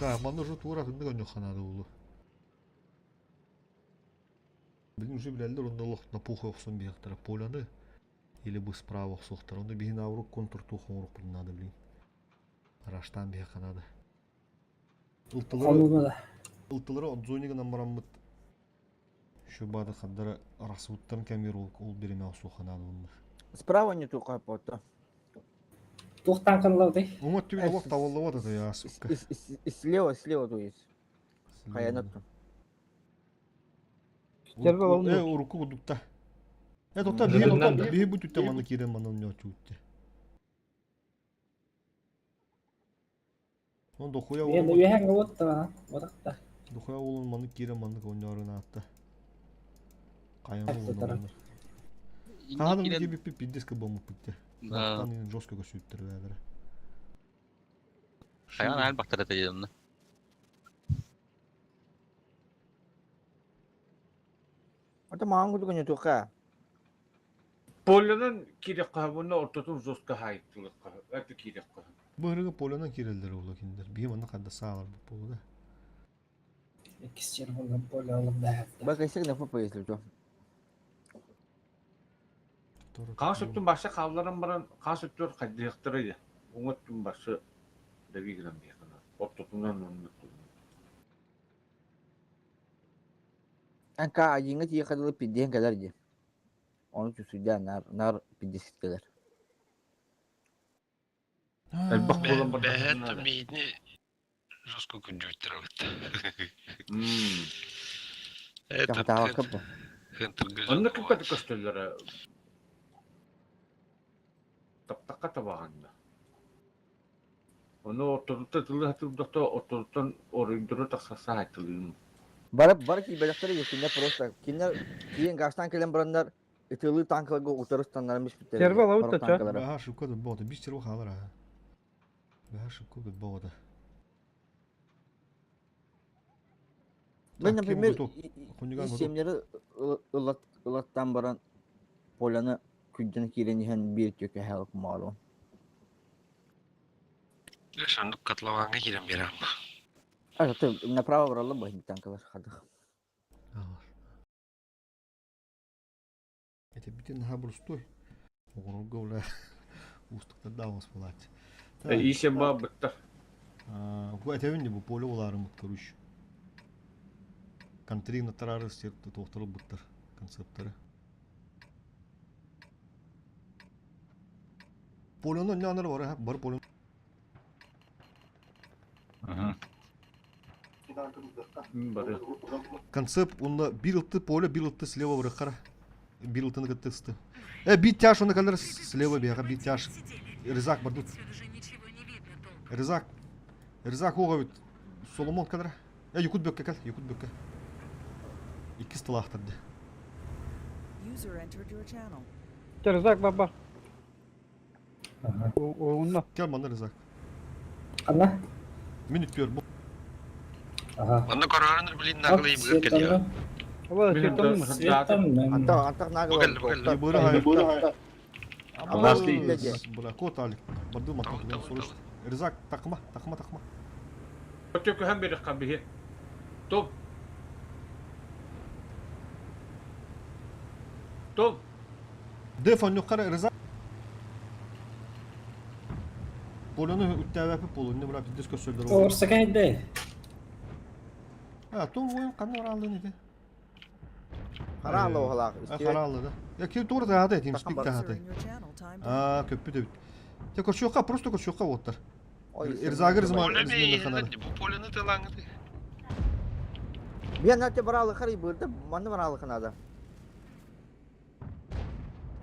Да, манна уже тура хынды гоню ханады улу. Билин уже билелер онда лох на пуху охсон бияктара поляны или бы справа охсохтар. Онда бихин аврук контур туху урук надо, блин. Раштан бияханады. Холуна да. Ылтылары отзонигынан мараммыт. Şu бады хаддара расуттан кемер ол ол биреме осуханады онда. Справа не тука пота. Тух танканлау дай. Уңат түбүн олох таваллабат это я сука. Слева, слева то есть. Хаянат. Тербе ол Э, уруку кудукта. Э, тоқта бии тоқта бии бу түттэ маны кирен манын не чуутте. Он дохуя Мен ол. үйәң вот та. Отақта. Дохуя олун маны кирен маны коньорын атта. Каян Атты олун тарап. маны. Хаадым ки биппи пиддеска бому путте. Да. Тан жестко көсүттер бәдәре. Хайан ал бактар это дедим. Ата маған кудук не тука. Полянан кирек кахабына ортотун жестко хайттылык. Это кирек кахаб. Бу полянан кирелдер улу киндер. Бии маны кадда саалар бу болу да. Иккис жер болған поле алып да. Бак эсек на фопа если что. Каас өттүн башы хаалларан баран каас өттүр каддыяктары. Уңаттын башы давигран бияхана. Ортотунан оннуттун. Анка айыңа тие кадылы пидден калар ди. Оны чусудя нар нар пиддесит калар. Элбах болан бар. Бэхэт миини жестко күнжүттер бит. Это Тава кып. Онна киппет көстөллөр. Таптакка табаганна. Оны ортотутта тылы хатылдакта ортотуттан оруйдуру таксаса айтылыын. Барып бар ки белектер киндер просто киндер киен гаштан келен брандар ытылы танкаларга утырыстаннар эмес биттер. Тербе алабыт да, ча? Баха шипка да бода. Бис тербе халар а. Баха шипка да бода. Мен, Так, ким например, готов? Хуниган готов. семнери ылаттан баран поляны күдден кирен иһэн бир төкө хәлк мало. Соннук котлованҥа киирэн биэрэҕин. А, ты направо брала бы танкалар хадах. Это бүтүн наһаа боростуой. Оҕорорго бля уустуктардаах буолааччы. Иисем баабыттар. Бу этэбин де бу поле булаарымыт короче. Контрин тарары туохтар ылбыттар концепторы. Полену онньоонор бары бары поле. Бары. Концепт онно бир ылты поле, бир ылты слева бырахара. Бир ылтыны кытта ысты. Э, бир тяж оны калер слева бега, бир тяж. Резак бардут. Резак. Резак оға бит. Соломон калер. Э, Якут бөкке кал, Якут бөкке. Икки стылаахтарды. User entered your channel. Рызак баба. Уунна. Кел манна Резак. Анна? Мин үттүөр бу. Ага. Манна көрөөрүн блин наглый быгыр кэлиэ. Светтан. Антах антах Бу кэллэ, бу кэллэ. Быра Амас Бра, кот алик. Барды маттан суруш. Резак, такма, такма, такма. Өтө көһөн берих биһи. Том. Том. Деф онньоххара Резак. Полону үттээбэппит буолуо, бра пиздец көрсөллөр ол. Орса кайда. А, том ойын қанна бараалын ити. Хараалы оһалаах. Хараалы да. Я ким тур таата, тимспик таата. А, көппү дэбит. Те көрсүөххэ, просто көрсүөххэ уоттар. Ирзагыр зыман Бу полены тылаңыты. Мен нате бараалы харый бырды, манны бараалы ханада.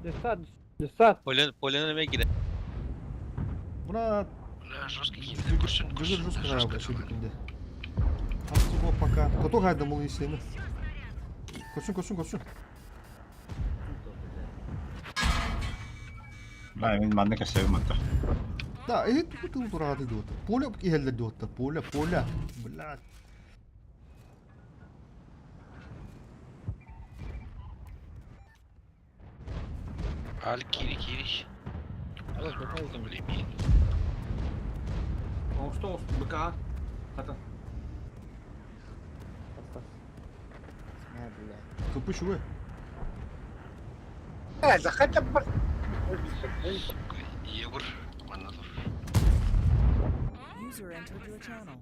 Десат, десат. Полен, полен эме кире. Брат. Бля, жесткий киирдэ. Көрсүн, Көрсүн, көрсүн. жестко шүбүтүндэ. Хапсы пока. Кото хайда мул исеми. Көрсүн, көрсүн, көрсүн. Бля, мин манна кэсэбим атта. Да, э ту тураады диота. Поле иһэллэр диота. Поле, поле. Блядь. Ал кири кири. Блин. Оңсто оңсто быка. Хата. Кыпы чугай. Э, захотя бар. Егор, манна тур. User entered your channel.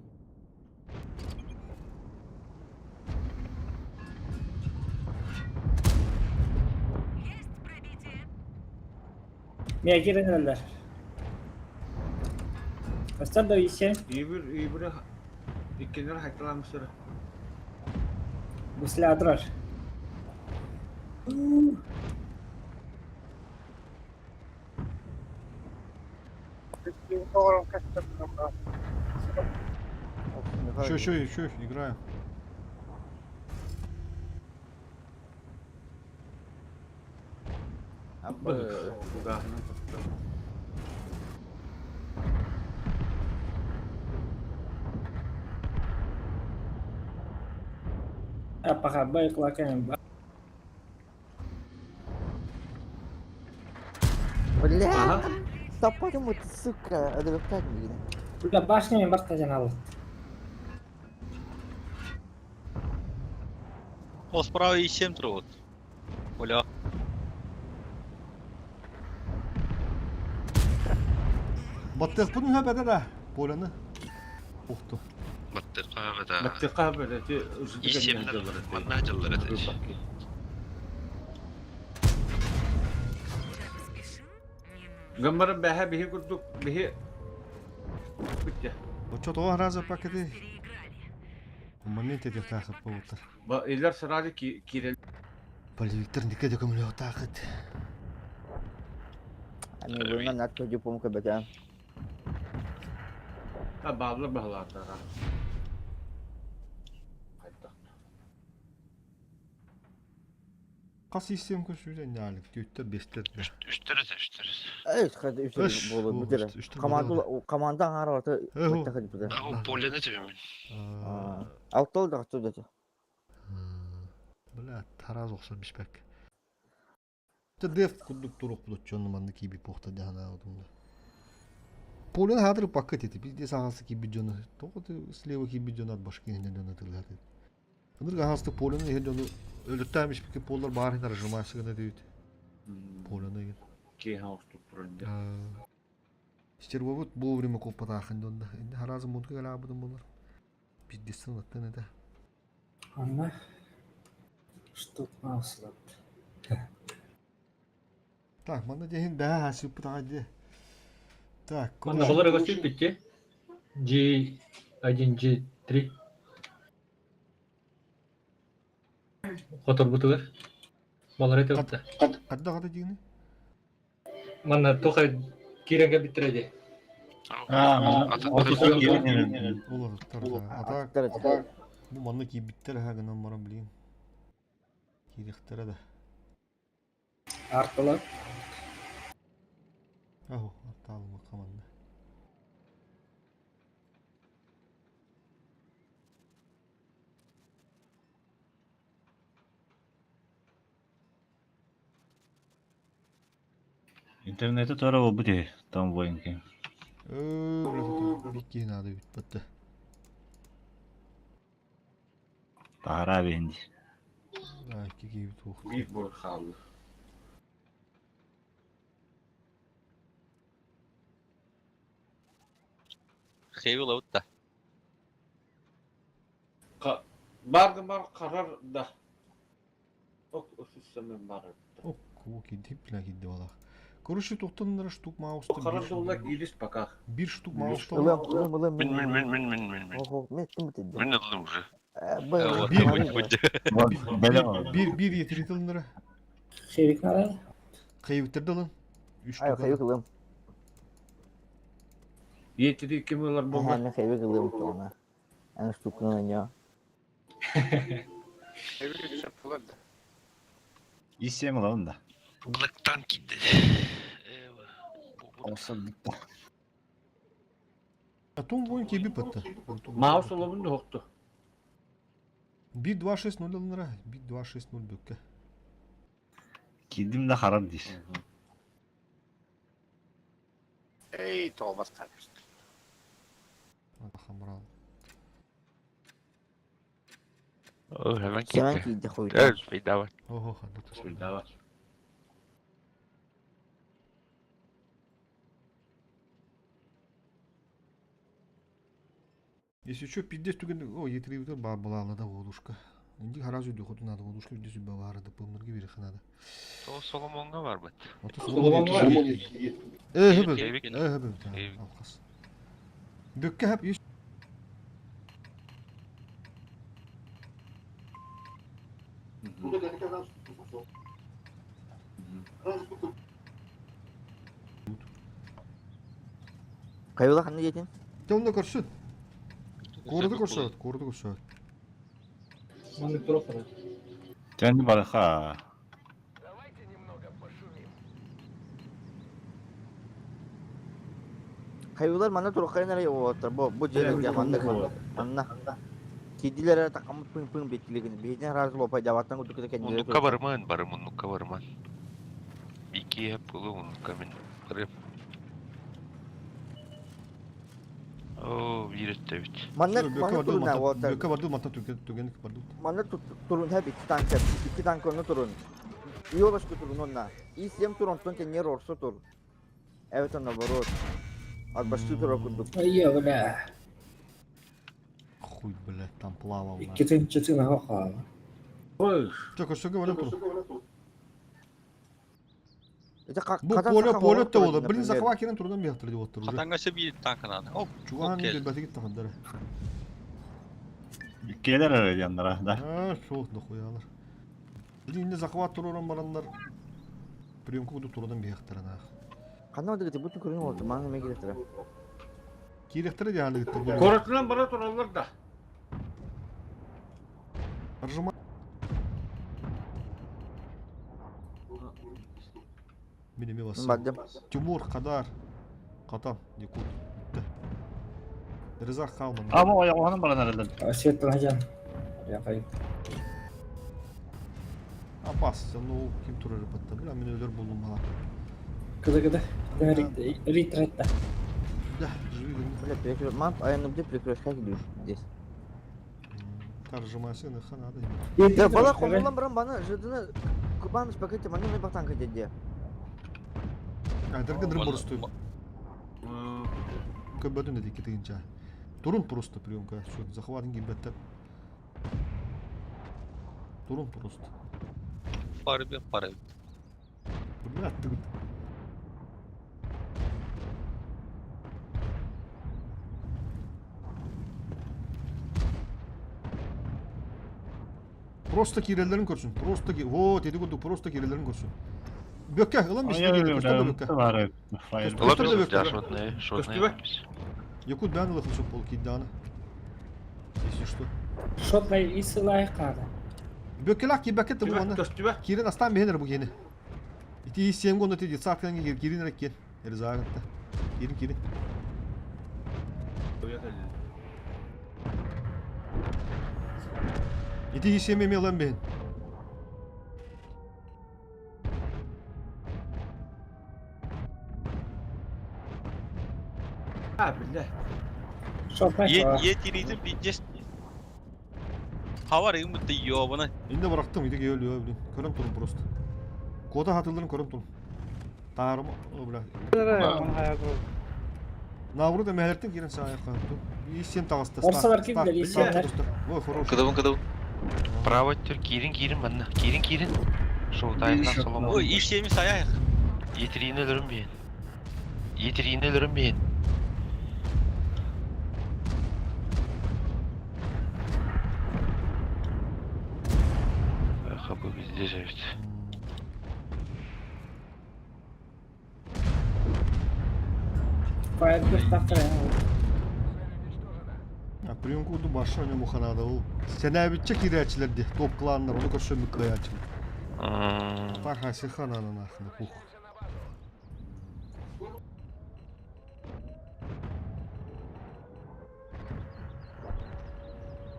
Мен киренелер. Кастар да исе. Ибир, ибир. Иккенер хайталамысыр. Гусля турар. Еще, еще, еще, играем. А пока байк лакаем. Бля, топорым это, сука, это как блин. Бля, башня мен барта жаналы. О, справа и 7 вот. Оля. Баттых бұның хөбәді да. Поляны. Охту. Баттыка бата. Баттыка бата. Исемнер манна дьыллар этэ. Гаммар бэһэ биһи курдук биһи бүттэ. Очо тоға раза пакеты. В моменте тахат болуттар. Ба илер сразу кирел. Полевиктер нике де көмөлө тахат. Они буна нат көжү помка бета. А баалар баалар. Қас истем көсүүден ялик, түйттер, бестер. Үстер этэ, үстер. Эй, хады үстер болу бүтер. Команда команда аңар орта баттаха бүтер. Ау, полены тебе мен. Алтол да хатты да. Бля, тараз оқсан бишпек. Те деф кудук турук будут чонну манны киби похта дяна одумда. Полен хатыр пакет эти, пиздец ағасы кийбит дьону. Тоҕо ты слева кийбит дьону от башки иһинен дьону тыллааты. Ынырык аһаҕастык Полены иһин дьону өлүртээн испикки поллар баар иһин разжимайся гына диэбит. Полены иһин. Киэһэ уступ туран дьэ. Стервобут вовремя куоппатаахын дьонно. Инде харазы мунка кэлаабытым болар. Пиздецтэн аттан этэ. Анна. Что масло. Так, манна диэһин бэһэ сыппытаҕа дии. Так, Манна балар өстүйбүт дии. G1, G3. Хоторбутугар. Балар этэ Хадда хата диини? Манна туха киирэн кэлбиттэрэ дии. Уларыттар. А так, бу манна киирбиттэр аха гынан баран блин. Киириэхтэрэ да. Артылар. Аһу, артаалымакка манна. Интернети туора буолбут үһү, Том Воинки. Ээ, блядь, бикки надо бит батта. Таһараа биһин дии. А, киги туох. Биир буолан хаалла. Хейвил да. Бар да бар карар да. Ок өсүссэмэн бар. Ок, киди бля киди балах. Короче, тухтаннара штук мауста. Карар долла киирис пока. Бир штук мауста. Ылым, ылым, ылым. Мин мин мин мин мин мин мин. Ого, мен ким битирди? Мин ыллым уже. Бир бир бир етирит ылыннара. Хевик надо. Хейвиктерди ылын. Үч Ай, хевик ылым. Етири ким ылар болла? Мен хевик ылым туона. Эн штукны нё. Хевик сөп булар да. Исем ылабын да. Black Tank dedi. Olsun bitti. Том Воинки би патта. Маус олобун да хокту. 1 2 6 0 ылыннара. 1 2 6 0 бүккэ. Киирдим да харар диир. Эй, тоҕобас хаалбыт. Хамрал. О, hemen Семен gitti. киирди хуйта. Evet, bir daha var. Ого, ханна Давай. Если что, пиздец түген, о, етірейбітер бар балалада да водушка. Инди харазу дөхөтүн надо водушка үдү сүбэ бары да пымныргы бери ханада. Сол Соломонга var bak. Соломон var. Э, хөбө. Хевик. Э, хөбө. Алкас. Бүккә хәп еш. Кайыла ханна диэтин? Тонда көрсүн. Корды көрсөт, корды көрсөт. Маннык туруп Kendi бараха. Хайылар манна туруккайын эрэ оттар бу бу жерге манна манна. Кидилер такамыт пың пың беттилигин. Биһитин разы лопай жабаттан кутук кеннилер. Муннукка барыман, бары муннукка барыман. İki hep bulu муннукка мен барым. О, bir өттө бит. Манна манна туруна оттар. Бүккә барды матта түген түген барды. Манна турун хәп икки танк икки танк онно турун. Иолашку турун онна. И сем турун тон кеннер орсо тур. Evet наоборот. От башки тура курдук. Ой, бля. Хуй, блядь, там плавал. Икки тынчытын хаха. Ой, Чо көрсөгө бара тур. Это как Бу поле поле те болду. Блин, захват керен турдан бияктыр деп отур уже. Хатангасы bir tankın Оп, Чуган окей. деп бәтеге тахандар. Келер öyle yanlara да. А, шоқ нахуялар. Блин, не захват туруран барандар. Приемка куду турдан бияктыр ана. Кандай дигити бүтүн көрүнүп отур. Мага неме керектир? Киректер де аны гитти. Коротунан бара тураллар да. Ржима. Минеме бас. Бардым. Тимур, Кадар, Катан, Якут. Бітті. Риза Халман. Ama o onun bana nereden? Свет хажан. Я кайып. Апас, ну ким турар бітті. Бля, мен өлер болдум бала. Кыды кыды. Ритретта. Да, живи. Бля, перекрё... Мам, а я где перекрёшь, как идешь здесь? Таржымасы ныха надо. Да, бала комулан баран бана жыдыны кубаныш пакете маны мен бактан кетеде. Айдарга дыр просто. Көбөтүн деди кетигинче. Турун просто приемка. Что, захватын кийбеттер. Турун просто. Пары бе пары. Бля, ты. Просто кирелерин көрсүн. Просто ки... Вот, эти курдук, просто кирелерин көрсүн. Бөккә, ылан бис көстөр да бөккә. Көстөр да бөккә. Шотный. Якут бән ылыхын сөп бол кидданы. Если что. Шотнай исылай када. Бөккелак кибәкке тыбы оны. Кирен астан бехенер бу гени. Ити семгон өте десаткан кир кирин реккен. Эрзагытта. Кирин кирин. Ити семе мелан бехен. А, бля. Е тиритин пиздец. Хавар ымытты ёбана. Инде бырактым, иди кел блин. Көрөм турун просто. Кода хатыларын көрөм турун. Тарым, о, бля. Наоборот, мәһәртен кирен саа канту. И сен тагыста. Орсалар ким дели, сеннер. Ой, хорош. Кыдыбын кыдыбын. Право төр кирин кирин манна. Кирин кирин. Шоу тайна соломо. Ой, ишеми саяйык. Етерине өлөрүм бейін. Етерине өлөрүм бейін. Хабы везде живет. Фаер bir тактыр. А приемку ду башы оне муханада ул. Сенәбитче кирәчләрде, топ кланнар, оны көрсөм кыячы. Таха сиханана нахна пух.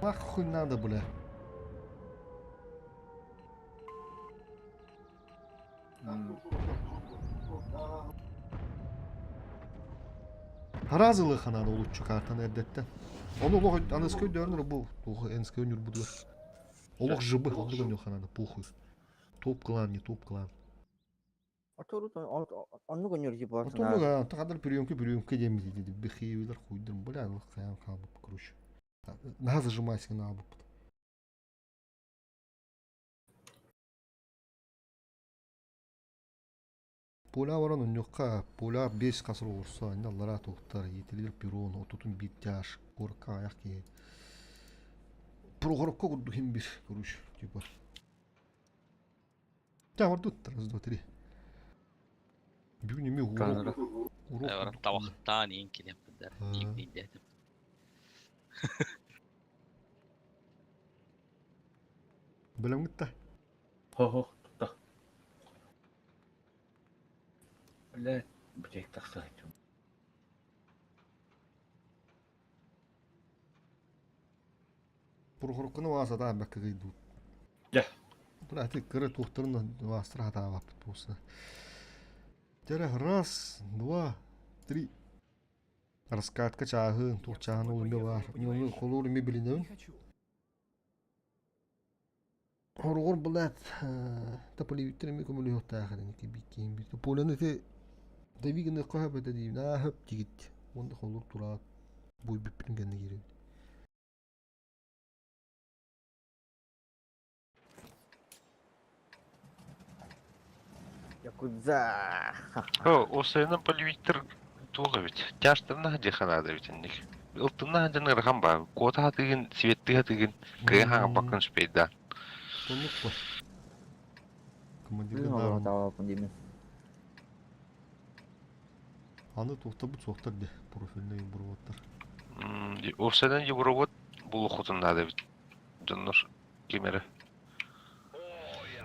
Нахуй надо, бля. Харазылы ханада улуччу картаны эрдеттен. Оны олох аныскы дөрнөр бу, тух энскы өнүр буду. Олох жыбы, онды гөнү ханада похуй. Топ клан, не топ клан. Оторут онну гөнүр типа. Отонну тагадыр приемки приемки демиз диди. Бихийлер хуйдыр, бля, алых каян калып, короче. На зажимайся на абып. Поля баран онньокка, поля 5 касыр орса, инде аллара тоқтар, етелер перон, отутун бит тяж, корка аяк ке. Прохоровка курду хим бир, короче, типа. Тя бар тут, раз, два, три. Бүгүн эме урок. Урок. Тавахтан иин килеп бер. Иин Билем гитте. Хо-хо, тутта. Бля, блядь, так сказать. Прохоровканы васа да бәкке гыйду. Да. Бля, ты кыры тухтырын вастра хата бап туса. Тере раз, два, три. Раскатка чахын, тух чахын ол эме бар. Оны холур эме билинебин. Хоргор блядь, таполивиттер эме көмөлү хоттаахын ки биккин бир. Поляны те давигны кахабы да дейм. На хөп дигит. Онда холур тура буй биппин генне киребит. Якудза. О, осайынан полевиктер туға бит. Тяштырна диханада бит инник. Ылтына ден ырхан ба. Кота хатыгын, светты хатыгын, кыя хаңа бакын шпейда. Тонук бар. Командирге Блин, дарым. алла деймин. Аны тоқтабыт соқтар де профильный буруаттар. Осайынан евробот булу хотуннада бит. Доннор кемері.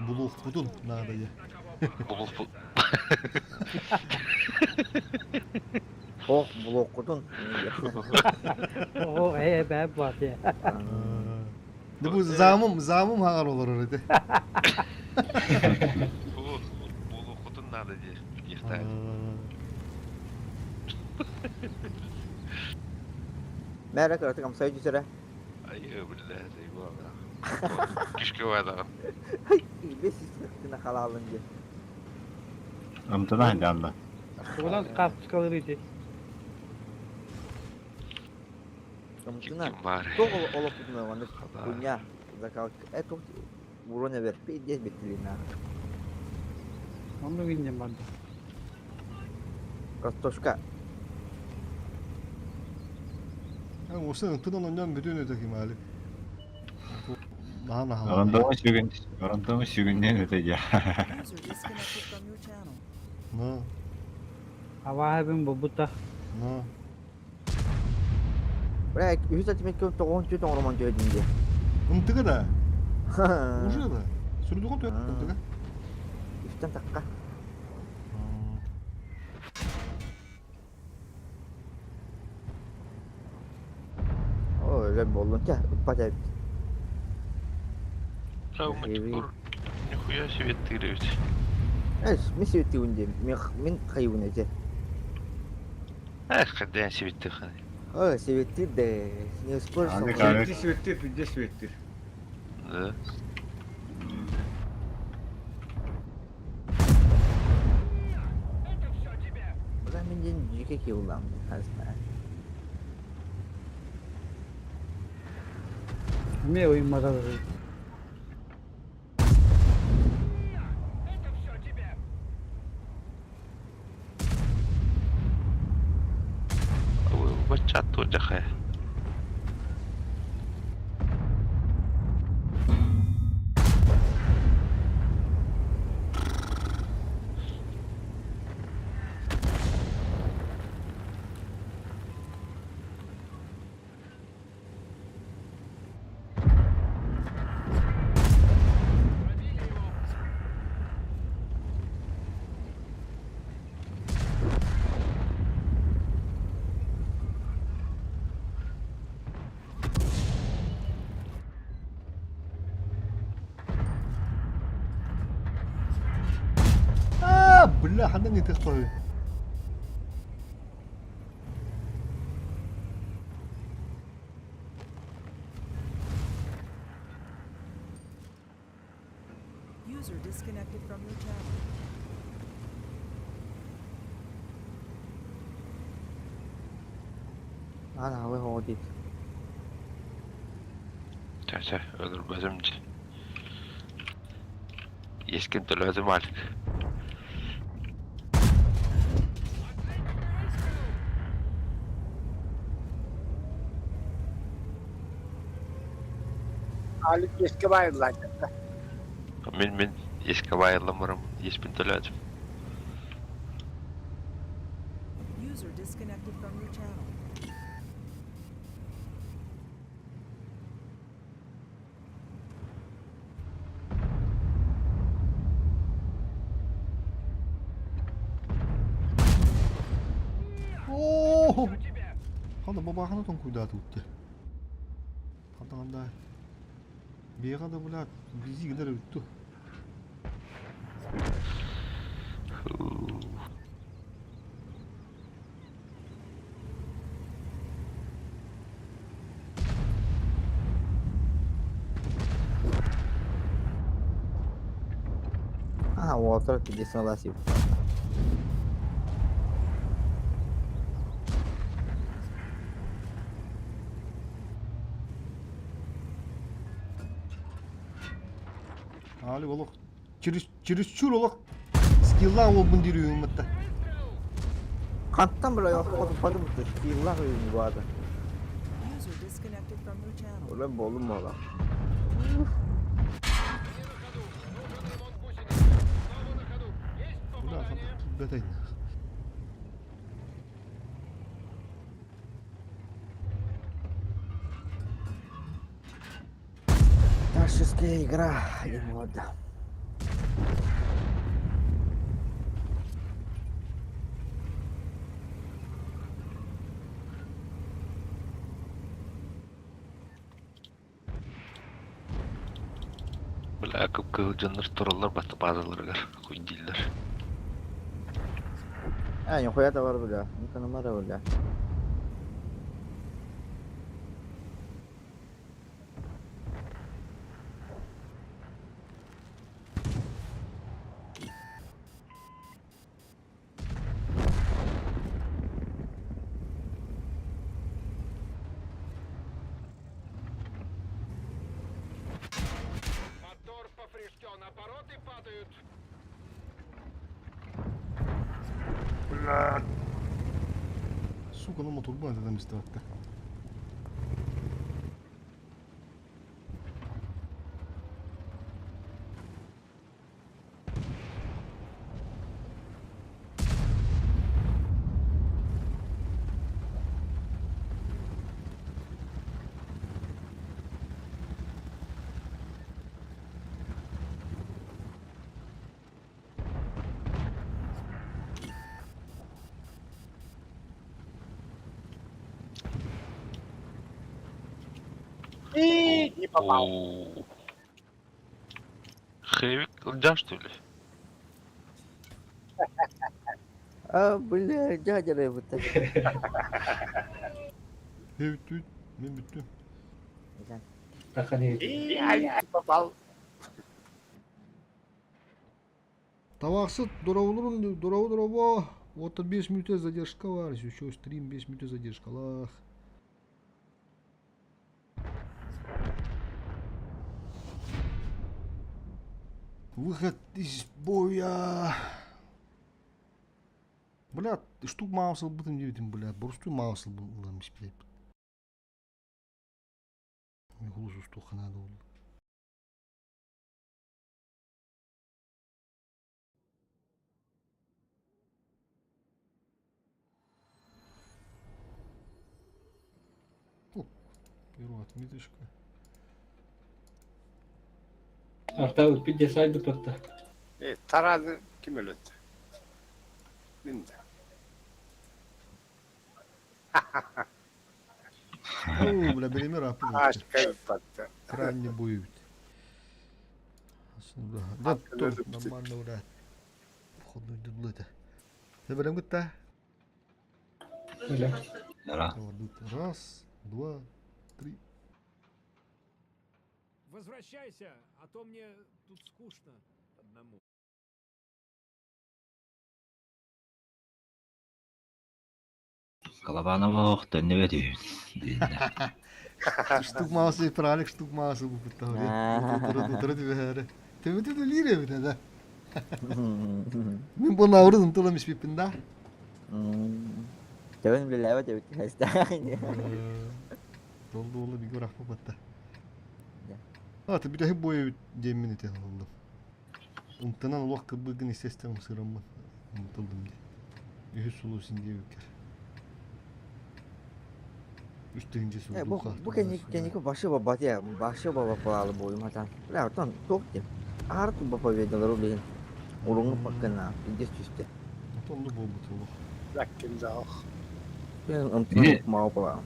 Булух бутун надо я. Булу Ох, блок кутун. О, э, бә бат. Да бу замым, замым хагар олар öyle. Булу хотуннада де. Мээрэ кыратык амсай түсэрэ. Айыы, биллэ, заебал. Кишке бадаҕын. Бес истина халаалын диэн. Амтана хайдаанна. Тугунан хаартыскалыр ити. Амтына. Ким бар? Туох олоппутуна маннык хуйня закалка. Э туох урон эбэр пиздец беттилина. Оннук иннем барда. Картошка. Осын ынтынан онньон бүтүн өтө кимали. Наһаа наһаа. Орантома сүгүн, орантома сүгүннэн өтө дьа. User disconnected from your channel. На, Абааһыбын булбута. на. Бля, үһүс отметка тоҕуһун түт оҥоромон түһэдин диye. Ынтыга да. Уже да. Сүрдүгүн төт ынтыга. Үстэн такка. О, өлөр боллун ча, ыппат эбит. Травма типур. Нихуя себе тырывать. Эс, мин сибиттигин дием, мин хайыбын эти. Эх, когда себе тыханы. О, сибиттир де, не спорь со Аны мной. кары- Светти, светти, пизде светти. Да. Бля, мин диэн дьике киулам, хасна. Эмиэ уйматар. Бачат туджахай. А, бля, ханна не тахпай. User disconnected from your channel. Ана, вы ходит. Ча-ча, өлөр базымчы. Ескен төлөзүм алик. Али кеске байыллар. Мен мен еске байырламырым, еспин төлөзүм. User disconnected from your channel. О! Ханда бабахана тон куда тут. Ханда ханда. Бега да блядь, вблизи гидер ту. А, Уолтер пиздец ласив. Али олох через чересчур олох скилла ол бундирүү мытта. Хантан бля, я подумал, что скилла не бада. User disconnected from your channel. Өлөр болдум ола. Бля, ханда кибетейн. Ташеская игра, не мода. Бля, кып-кызыл дьоннор тураллар батты базаларыгар куйдииллэр. А, нихуя товар, бля. Ну-ка, бля. Бля. Сука, ну мотурбан это там истакта. И не попал. Хэвик ылдьаа что ли? А, бля, дядя рыбы-то. Бүттү, мен бүттүм. И я попал. Табаксыт дорооболорун дорообо дорообо. Вот 5 мүнөт задержка бар. Еще стрим 5 мүнөт задержкалаах. Выход из боя. Бля, штук маусыл бытым диэтим, бля, боростуй маусыл булам блядь. Голос устуха надо было. Первая отметочка. Арта үппит десайды патта. Тараны ким өлөт? Мин да. О, бля, беремер апы. Ашка иппатта. Крайне будет. Да, то нормально, бля. Входной дудлы это. Заберем гытта. Раз, два, три. Возвращайся, а то мне тут скучно одному. Колобанова ох, төннүбэт үһү. Штук маусы правильно штук маусы бу бutta. Утыры түбәре. Төбе лире бит да. Мин бу наврызым тылым ишпиппин да. Төбөн билээбэт эбит хэстэ. Долду олу бигөр ахпы батта. А, ты бирәһи бой демин ите алды. Умтанан улах кыбыгын естественно сыраммын. Умтылдым ди. Үһү сулу синде үкер. Үч тыгынчы Э, бу бу кэнник кэнники башы баба те, башы баба палалы бойум хатан. Бля, отон ток те. Ар ту победалар билин. Уруңу паккана, идес түстэ. Отон болбут улах. Лаккин да ох. Мен ымтынан мау пала.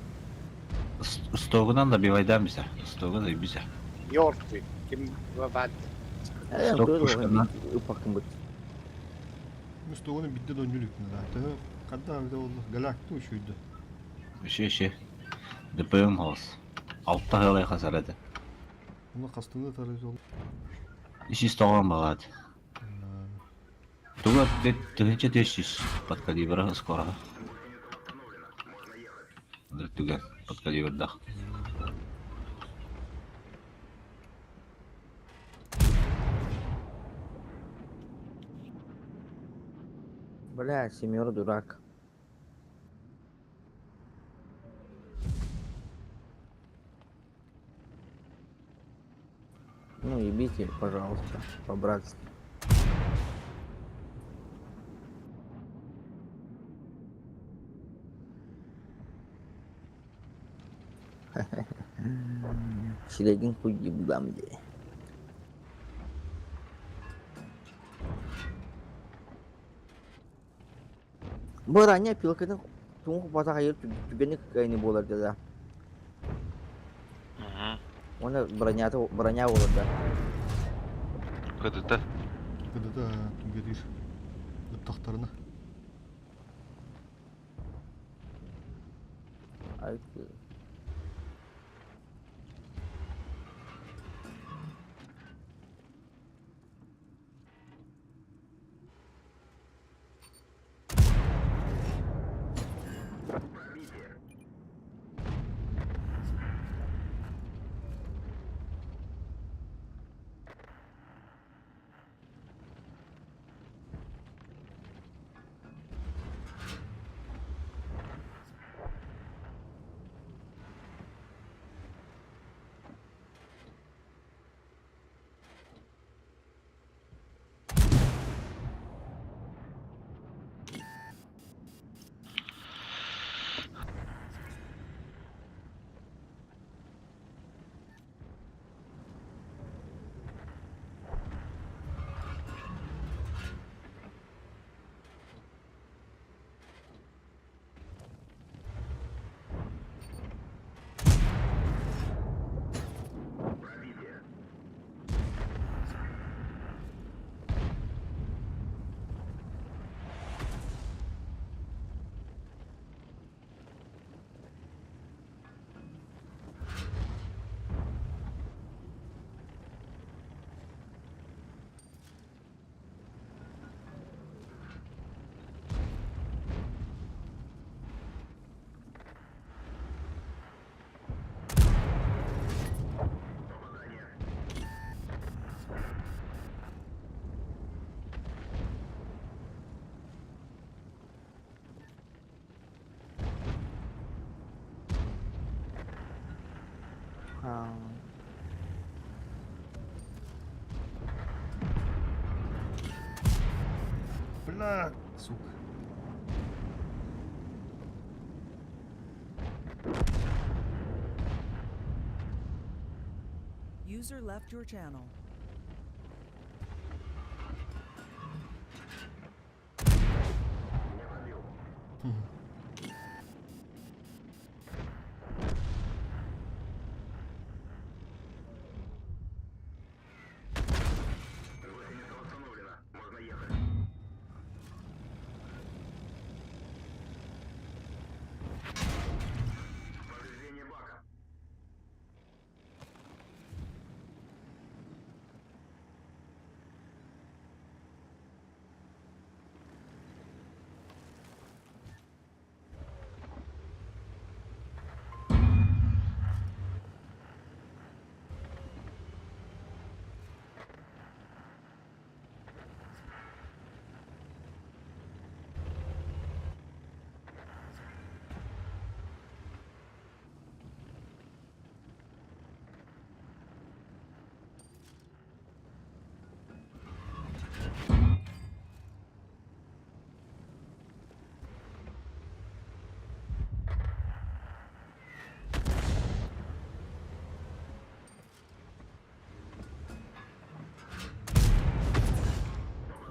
Стогунан да бивайдан бисе. Стогу да бисе. Йорты. Ким бабат. Э, Сток пушканан. Упаккын бут. Стогуну бидде донюлүк да. Тө кадда бide oldu. Galakты ушуйду. Үше үше. ДПМ холос. Алтта хылай хасар эди. Уну кастыны тарыз oldu. Иши стогон балат. Туга тыгынча 500 под калибра скоро. Түгэн под калибрдах. Бля, семёра дурак. Ну, ебите, пожалуйста, по-братски. Силегин хуй ебам де. Бу ранее пилканы туңку бата хайыр түгені кайны болар да. Оны броня броня болар да. Кыдыта. Кыдыта түгедир. Ыттактарына. Ай. Бля, сука. User left your channel.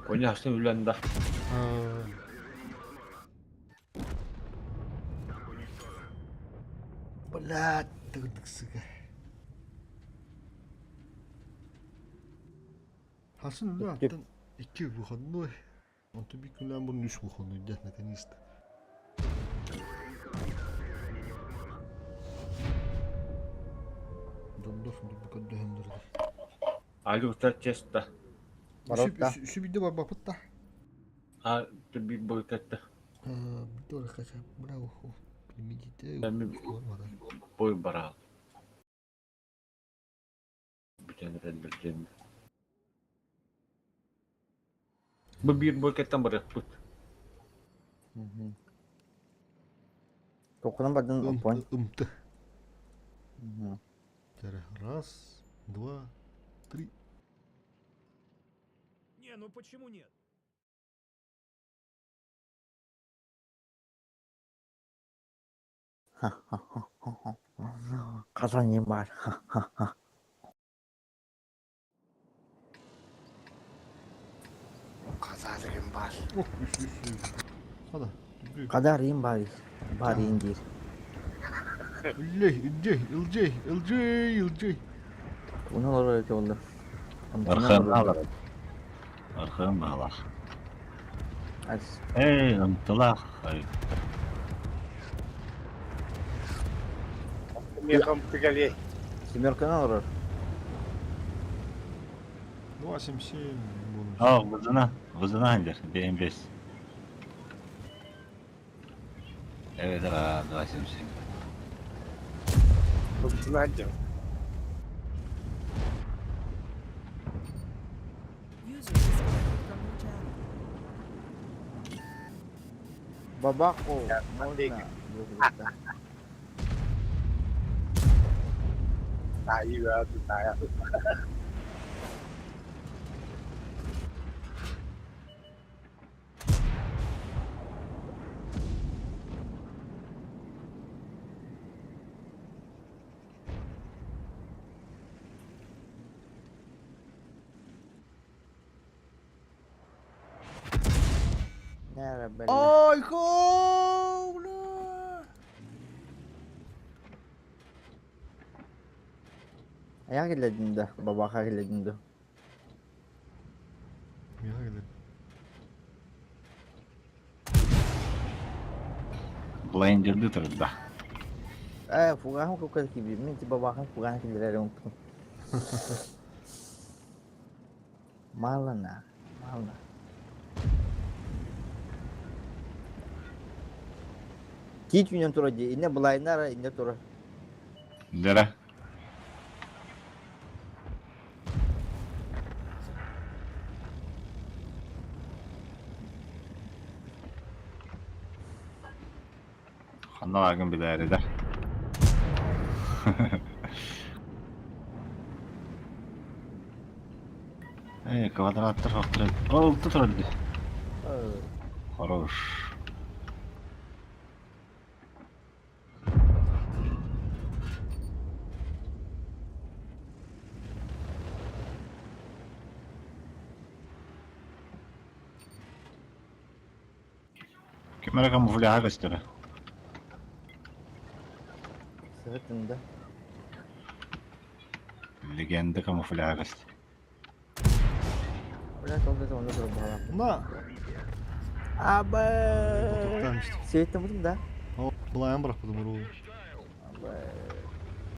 Коня хасны үлэнда. Блядь, тыгырдык сука. Хасын үлэ аттан икки выходной. Онто bir күннән бурун үс выходной дед наконец-то. Дондор бу көрдөһөндөрдө. Али честа. Баротта. Үсү бидде барбапыт да. А би бойкатта. Бидде баракача. Браво. Примидите. Бой барал. Бүтән рәдберден. Бу бир бойкаттан барыппыт. Токунан бардын опон. Ымты. Раз, два, три. Не, ну почему нет? Казаньым бар. Казалыгым бар. Ох, үс, үс, үс. Хада. Кадарым бар. Бар индир. Үллей, үллей, үллей, үллей, үллей. Bunu oraya oldu. Архам алар. Архам алар. Эй, ымтылах. Мехом тыгали. Семерканы алар. 2,77 бонус. А, вызына, вызына ханжар, БМБ. Evet, ara, 2,77. Вызына ханжар. User disconnected from your channel. Бабако. Можно. Тайга, тая. Ай, бля! Аяқ келедімді, бабақа келедімді. Миға келеді. Блендерді тұрды. Э, фугахым көкел киби. Мен ти бабахым фугахым килерер унуттум. Малына, малына. Кит үйнен тура ди. Инне булайнара, инне тура. Дера. Ханналагын биләри да. Эй, квадраттар хоқтыры. Ол тұтырды. Хорош. Ким эрэ камуфляга көстөрө. Сырытында. Легенда камуфляга көстөр. Блять, ол да онно турар баҕалаах. На! Абы. Сиэттэн бутум да? Былайан бырахпытым уруу. Абы.